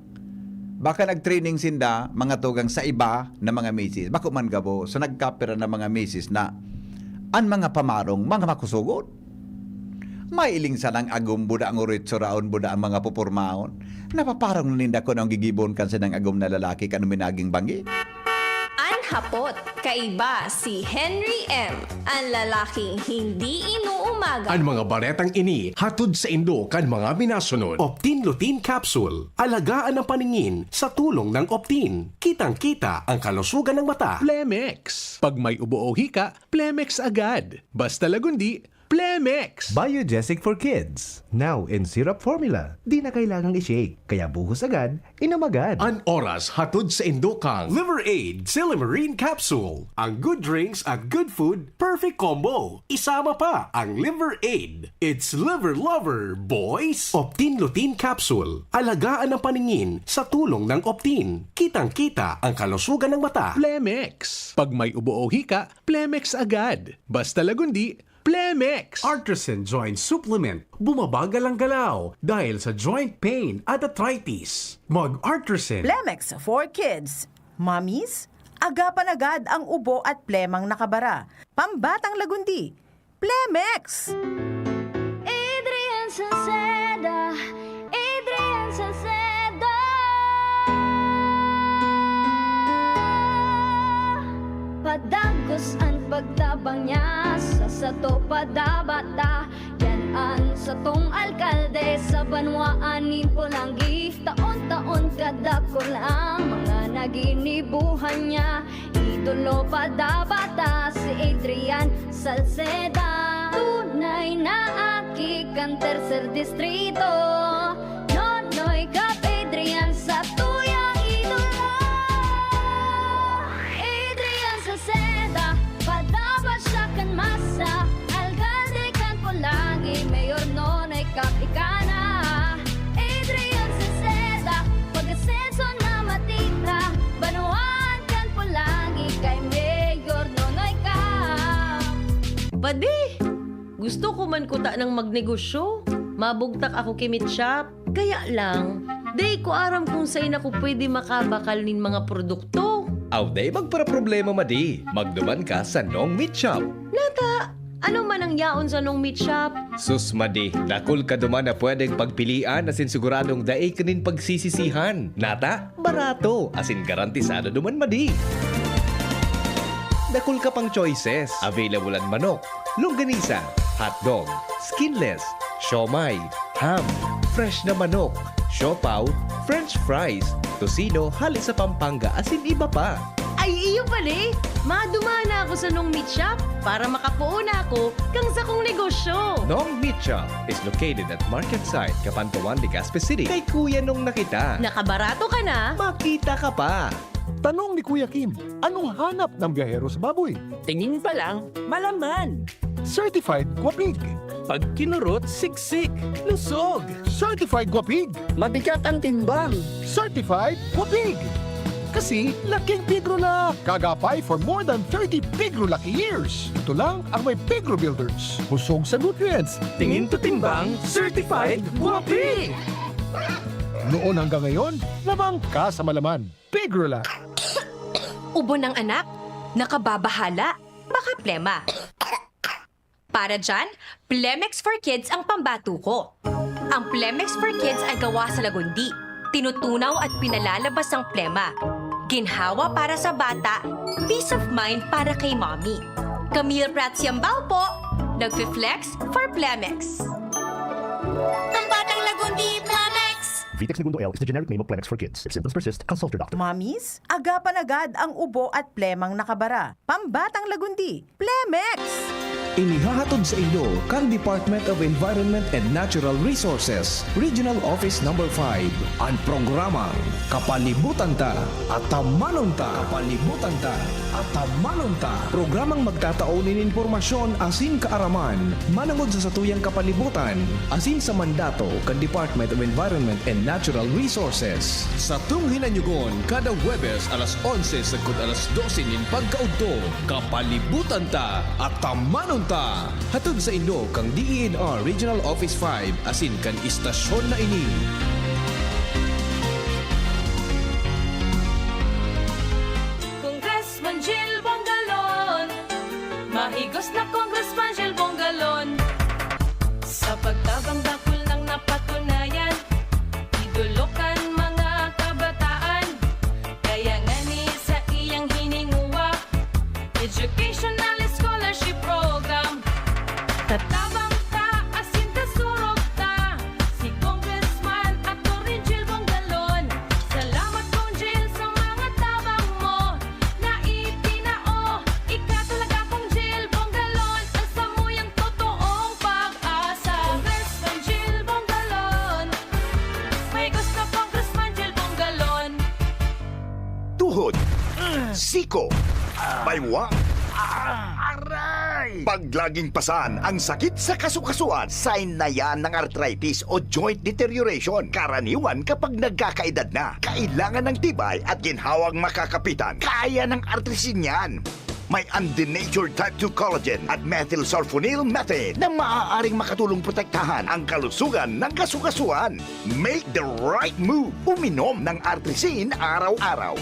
Baka nag-training sinda, mga tugang sa iba na mga misis. Bako man gabo, sa nagkapira na mga misis na an mga pamarong, mga makusugon. Mailing sanang agom buda ang uritsuraon buda ang mga pupurmaon. Napaparong na ninda kun ang gigibon kan sinang agom na lalaki kan minaging banggi. An Hapot, kaiba si Henry M, ang lalaking hindi inuumaga. An mga baretang ini hatod saindo kan mga minasunod. Optin Lutein Capsule. Alagaan ang paningin sa tulong ng Optin. Kitang-kita ang kalusugan ng mata. Plemex. Pag may ubo o hika, Plemex agad. Basta lagundi, Plemex. Biogesic for kids. Now in syrup formula. Di na kailangang i-shake. Kaya buhos agad, inom agad. An oras hatod saindo kan Liver Aid Silymarin Capsule. Ang good drinks at good food, perfect combo. Isama pa ang Liver Aid. It's Liver Lover, boys! Optin Lutein Capsule. Alagaan ang paningin sa tulong ng Optin. Kitang-kita ang kalusugan ng mata. Plemex. Pag may ubo o hika, Plemex agad. Basta lagundi, Plemex! Artisan Joint Supplement. Bumabagal ang galaw dahil sa joint pain at arthritis. Mag-Artisan. Plemex for kids. Mommies, agapan agad ang ubo at plemang nakabara. Pambatang lagundi, Plemex! Adrian Salceda, Adrian Salceda. Padagos an pagtabang niya sa sato padabata. Yan an satong alkalde sa banwaan nin Polangui. Taon-taon kadakul ang mga naginibuhan niya. Idolo padabata si Adrian Salceda. Tunay na aki kan tercer distrito. Nonoy Cap Adrian sa tuyang idolo. Adrian Salceda, padaba siya kan masa. Alkalde kan Polangui, Mayor Nonoy Cap ika na. Adrian Salceda, pag-asenso na matita. Banwaan kan Polangui kay Mayor Nonoy Cap. Padi! Gusto ko man kuta nang magnegosyo. Mabugtak ako ki Meat Shop. Kaya lang, dai ko aram kung sain ako pwede makabakal nin mga produkto. Aw, dai magparaproblema, madi. Magduman ka sa Nong Meat Shop. Nata, ano man ang yaon sa Nong Meat Shop? Sus, madi, dakul ka duman na pwedeng pagpilian asin siguradong dai ka nin pagsisisihan. Nata, barato, asin garantisado duman, madi. Dakul ka pang choices. Available an manok, longganisa, hotdog, skinless, siomai, ham, fresh na manok, siopaw, french fries, tocino hale sa Pampanga, asin iba pa. Ay, iyo pala eh! Madumana ako sa Nong Meat Shop para makapoon ako kan sakong negosyo. Nong Meat Shop is located at Market Site, Cabanatuan, Legazpi City. Kay Kuya Nong na kita. Nakabarato ka na. Makita ka pa. Tanong ni Kuya Kim, anong hanap ng biyahero sa baboy? Tingin pa lang, malaman. Certified Guapig. Pag kinurot, siksik, lusog. Certified Guapig. Mabigat ang timbang. Certified Guapig. Kasi laking Pigrolac! Kagapay for more than thirty Pigro Lucky years. Ito lang ang may Pigro Builders. Busog sa nutrients. Tingin to timbang, certified guwapi! Noon hanggang ngayon, lamang ka sa malaman. Pigrolac. Ubo ng anak? Nakababahala? Baka plema. Para dyan, Plemex for Kids ang pambato ko. Ang Plemex for Kids ay gawa sa lagundi. Tinutunaw at pinalalabas ang plema. Ginhawa para sa bata, peace of mind para kay mommy. Camille Prats Yambao po, nagfi-flex for Plemex. Pambatang lagundi, Plemex! Vitex Negundo L is the generic name of Plemex for kids. If symptoms persist, consult your doctor. Mommies, agapan agad ang ubo at plemang nakabara. Pambatang lagundi, Plemex! Inihahatod sa inyo kan Department of Environment and Natural Resources, Regional Office Number five, an programang Kapalibutan Ta, Atamanon Ta. Kapalibutan Ta, Atamanon Ta. Programang magtatao nin impormasyon asin kaaraman manongod sa satuyang kapalibutan asin sa mandato kan Department of Environment and Natural Resources. Satong hinanyugon kada Huwebes alas onse sagkod alas dose nin pagkaudto. Kapalibutan Ta, Atamanon Ta! Hatod sa inyo kan D E N R Regional Office five asin kan istasyon na ini. Congressman Jil Bongalon. Mahigos na Congressman Jil Bongalon. Sa pagtabang dakul nang napatunayan, idolo kan mga kabataan. Kaya ngani sa iyang hininguwa, educational scholarship program. Tatabang ta asin tasurog ta, si Congressman Attorney Jil Bongalon. Salamat, Cong Jil, sa mga tabang mo na itinao. Ika talaga, Cong Jil Bongalon, ang samuyang totoong pag-asa. Congressman Jil Bongalon, may gusto Congressman Jil Bongalon. Tuhod, siko, baywang, aray! Paglaging pasan ang sakit sa kasukasuan, sign na yan ng arthritis o joint deterioration. Karaniwan kapag nagkakaedad na, kailangan ng tibay at ginhawang makakapitan. Kaya ng Artrisin yan. May undenatured type two collagen at methylsulfonyl methane na maaaring makatulong protektahan ang kalusugan ng kasukasuan. Make the right move. Uminom ng Artrisin araw-araw.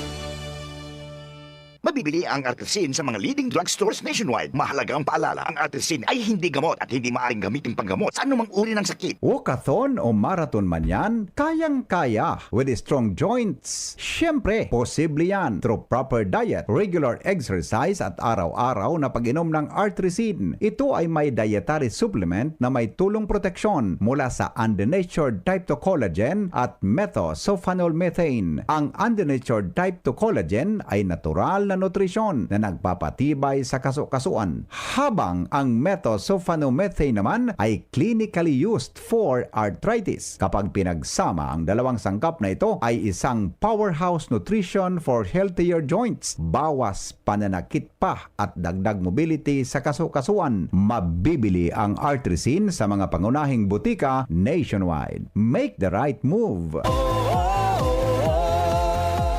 Mabibili ang Artrisin sa mga leading drugstores nationwide. Mahalagang paalala, ang Artrisin ay hindi gamot at hindi maaaring gamitin panggamot sa anumang uri ng sakit. Walkathon o marathon man yan, kayang-kaya with strong joints. Siyempre, posible yan through proper diet, regular exercise at araw-araw na pag-inom ng Artrisin. Ito ay may dietary supplement na may tulong proteksyon mula sa undenatured type two collagen at methosulfonol methane. Ang undenatured type two collagen ay natural na nutrisyon na nagpapatibay sa kasukasuan, habang ang methosulfonomethane naman ay clinically used for arthritis. Kapag pinagsama, ang dalawang sangkap na ito ay isang powerhouse nutrition for healthier joints, bawas pananakit pa at dagdag mobility sa kasukasuan. Mabibili ang Artrisin sa mga pangunahing butika nationwide. Make the right move!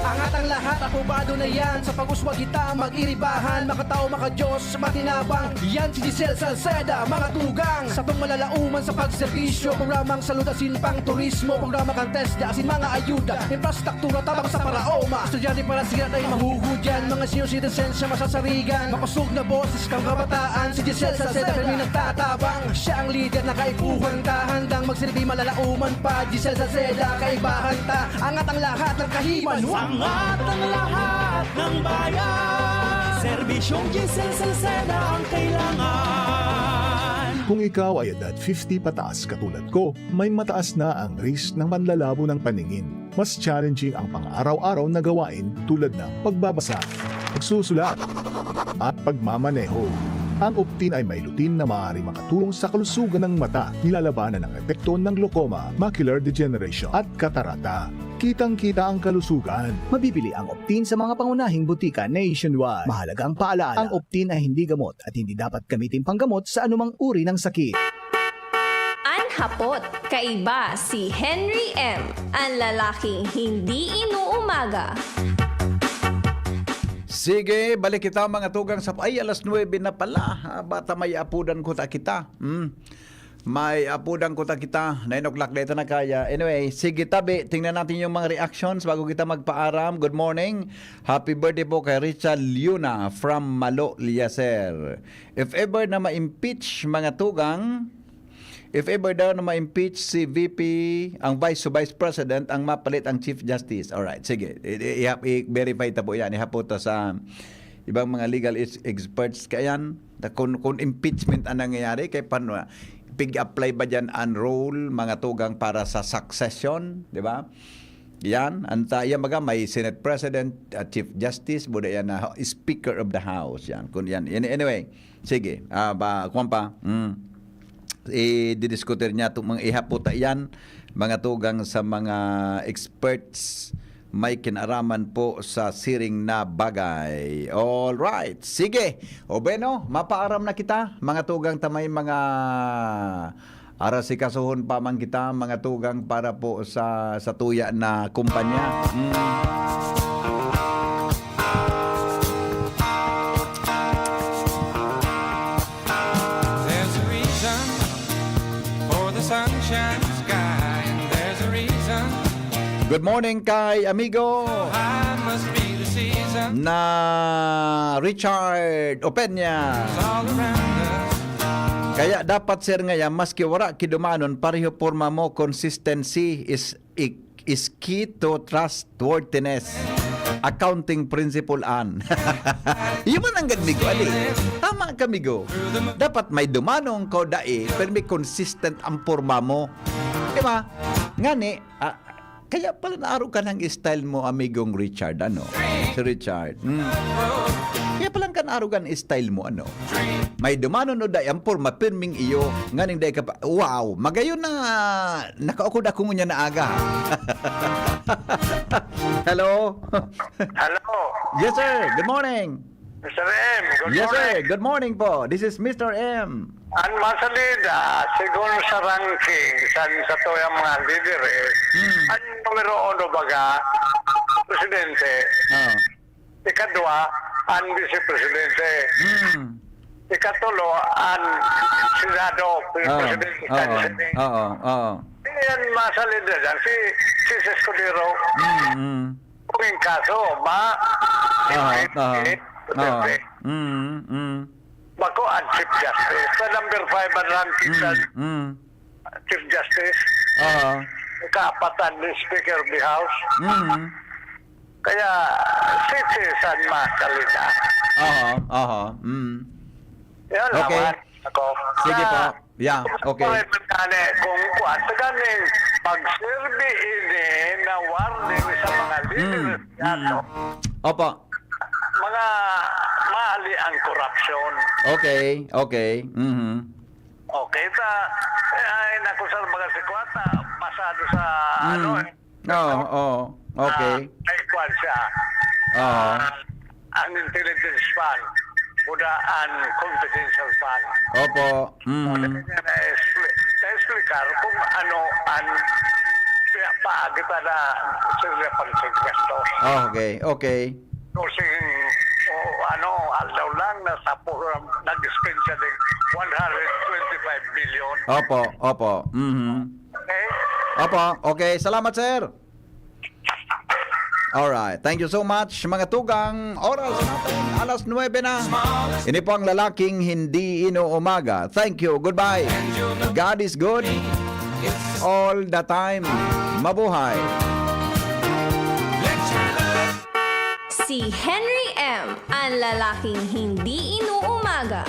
Angat ang lahat, apobado na yan. Sa pag-uswag kita, mag-iribahan. Makatao, makadiyos, matinabang. Yan si Giselle Salceda, mga tugang. Satong malalauman sa pagserbisyo. Programang salud asin pang turismo. Programa kan TESDA asin mga ayuda. Infrastruktura tabang sa paraoma. Estudyante para siya tayo mahugod yan. Mga senior citizens siya masasarigan. Makosog na boses kang kabataan. Si Giselle Salceda kami nagtatabang. Siya ang lider na kaipuhan ta. Handang magsilbi malalauman pa. Giselle Salceda, kaibahan ta. Angat ang lahat ng kahiman. Angat ang lahat ng bayan. Serbisyong Giselle Salceda ang kailangan. Kung ikaw ay edad fifty pataas katulad ko, may mataas na ang risk ng panlalabo ng paningin. Mas challenging ang pang-araw-araw na gawain tulad ng pagbabasa, pagsusulat, at pagmamaneho. Ang Optin ay may lutein na maaaring makatulong sa kalusugan ng mata, nilalabanan ang epekto ng glaucoma, macular degeneration, at katarata. Kitang-kita ang kalusugan. Mabibili ang Optin sa mga pangunahing butika nationwide. Mahalagang paalala, ang Optin ay hindi gamot at hindi dapat gamitin panggamot sa anumang uri ng sakit. An hapot, kaiba si Henry M, an lalaking hindi inuumaga. Sige, balik kita, mga tugang, sa, ay, alas nuebe na pala. Ah, bata may apudan ko ta kita. Hmm. May apudan ko ta kita. Nine o'clock dito na kaya. Anyway, sige, tabi. Tingnan natin yung mga reactions bago kita magpaaram. Good morning. Happy birthday po kay Richard Liuna from Malo, Liacer. If ever na ma-impeach, mga tugang, if ever daw na ma-impeach si V P, ang vice, so vice president, ang mapalit ang Chief Justice. Alright, sige. I, i, i, i-verify ta po yan. Ihapot ta sa ibang mga legal ex-, experts. Kaya yan, na kung, kung impeachment ang nangyayari, kaya paano, pig-apply ba dyan ang rule, mga tugang, para sa succession, di ba? Yan, anta, yan baga, may Senate President, uh, Chief Justice, buda yan na Speaker of the House, yan. Kung yan, any-, anyway, sige, ah, ba, kuwan pa, mm, i-didiskutir niya itong mga ihapot yan, mga tugang, sa mga experts, may kinaraman po sa siring na bagay. All right, sige. O bueno, mapaaram na kita, mga tugang, ta may mga arasikasuhon pa man kita, mga tugang, para po sa, sa tuya na kumpanya. Mm. There's a reason for the sunshine sky, and there's a reason. Good morning kay amigo I must be the season. Na Richard Opeña. It's all around us. Kaya dapat, sir, ngaya, maski wara ki dumanon, pareho porma mo, consistency is, is key to trustworthiness. Accounting principle an. Iyo man ang gad, migo, ali. Tama ka, migo. Dapat may dumanon ka o dai, pero may consistent ang porma mo. Di ba? Ngani, ah, kaya pala naarog ka ng style mo, amigong Richard, ano? Si Richard. Hmm. Kaya pala ka naarog ang style mo, ano? May dumanon o dai, ang porma, pirming iyo. Nganing dai ka pa, wow, magayon na nakaukod ako ngunyan na aga. Hello? Hello. Yes, sir. Good morning. Mister M, good Yes, morning. Sir. Good morning po. This is Mister M. An masalida, sigon sa ranking, san sa tuyang mga lideres, Hmm. an numero uno baga, presidente. Ah. Ikadwa, an vice presidente. Hmm. Ikatulo, an Senado, Ah. presidente. Oo. Senate. Oo. Oo. Yan, masalida dyan. Si, si Escudero. Hmm. Hmm. Kung in kaso, ma-, Aha, aha. Duterte. Aha. Mm, mm. Bako ang Chief Justice. Sa number five ang ranking sa Mm, mm. Chief Justice. Aha. Kaapatan ni Speaker of the House. Mm. Kaya, si San Masalita. Aha, aha. Mm. Yan Okay. naman ako. Sige Kaya, po. Yeah, okay. Kung kuwan, sa ganing pagserbi ini na warning sa mga leaders Mm, nato, mm. Opo. mga mali ang korupsyon. Okay, okay. Mhm. Okay, sa, eh, ay, naku, sir, mga sikwata, pasado sa, Mm. ano, eh, Oo, oo. Okay. Ah, may kwan siya. Oo. Ah, ang intelligence fund, buda ang confidential fund. Opo. Mhm. Kaya na-expli-, na-explicar kung ano ang pia-, paagitan na sila pang gastos. Okay, okay. Kasi, o, ano, aldaw lang, nasa program, nag-spend siya ng one hundred twenty-five million. Opo, opo. Mhm. Okay? Opo, okay. Salamat, sir. Alright. Thank you so much, mga tugang. Oras natin, alas nuebe na. Ini po ang lalaking hindi inuumaga. Thank you. Goodbye. God is good all the time. Mabuhay. Si Henry M, ang lalaking hindi inuumaga.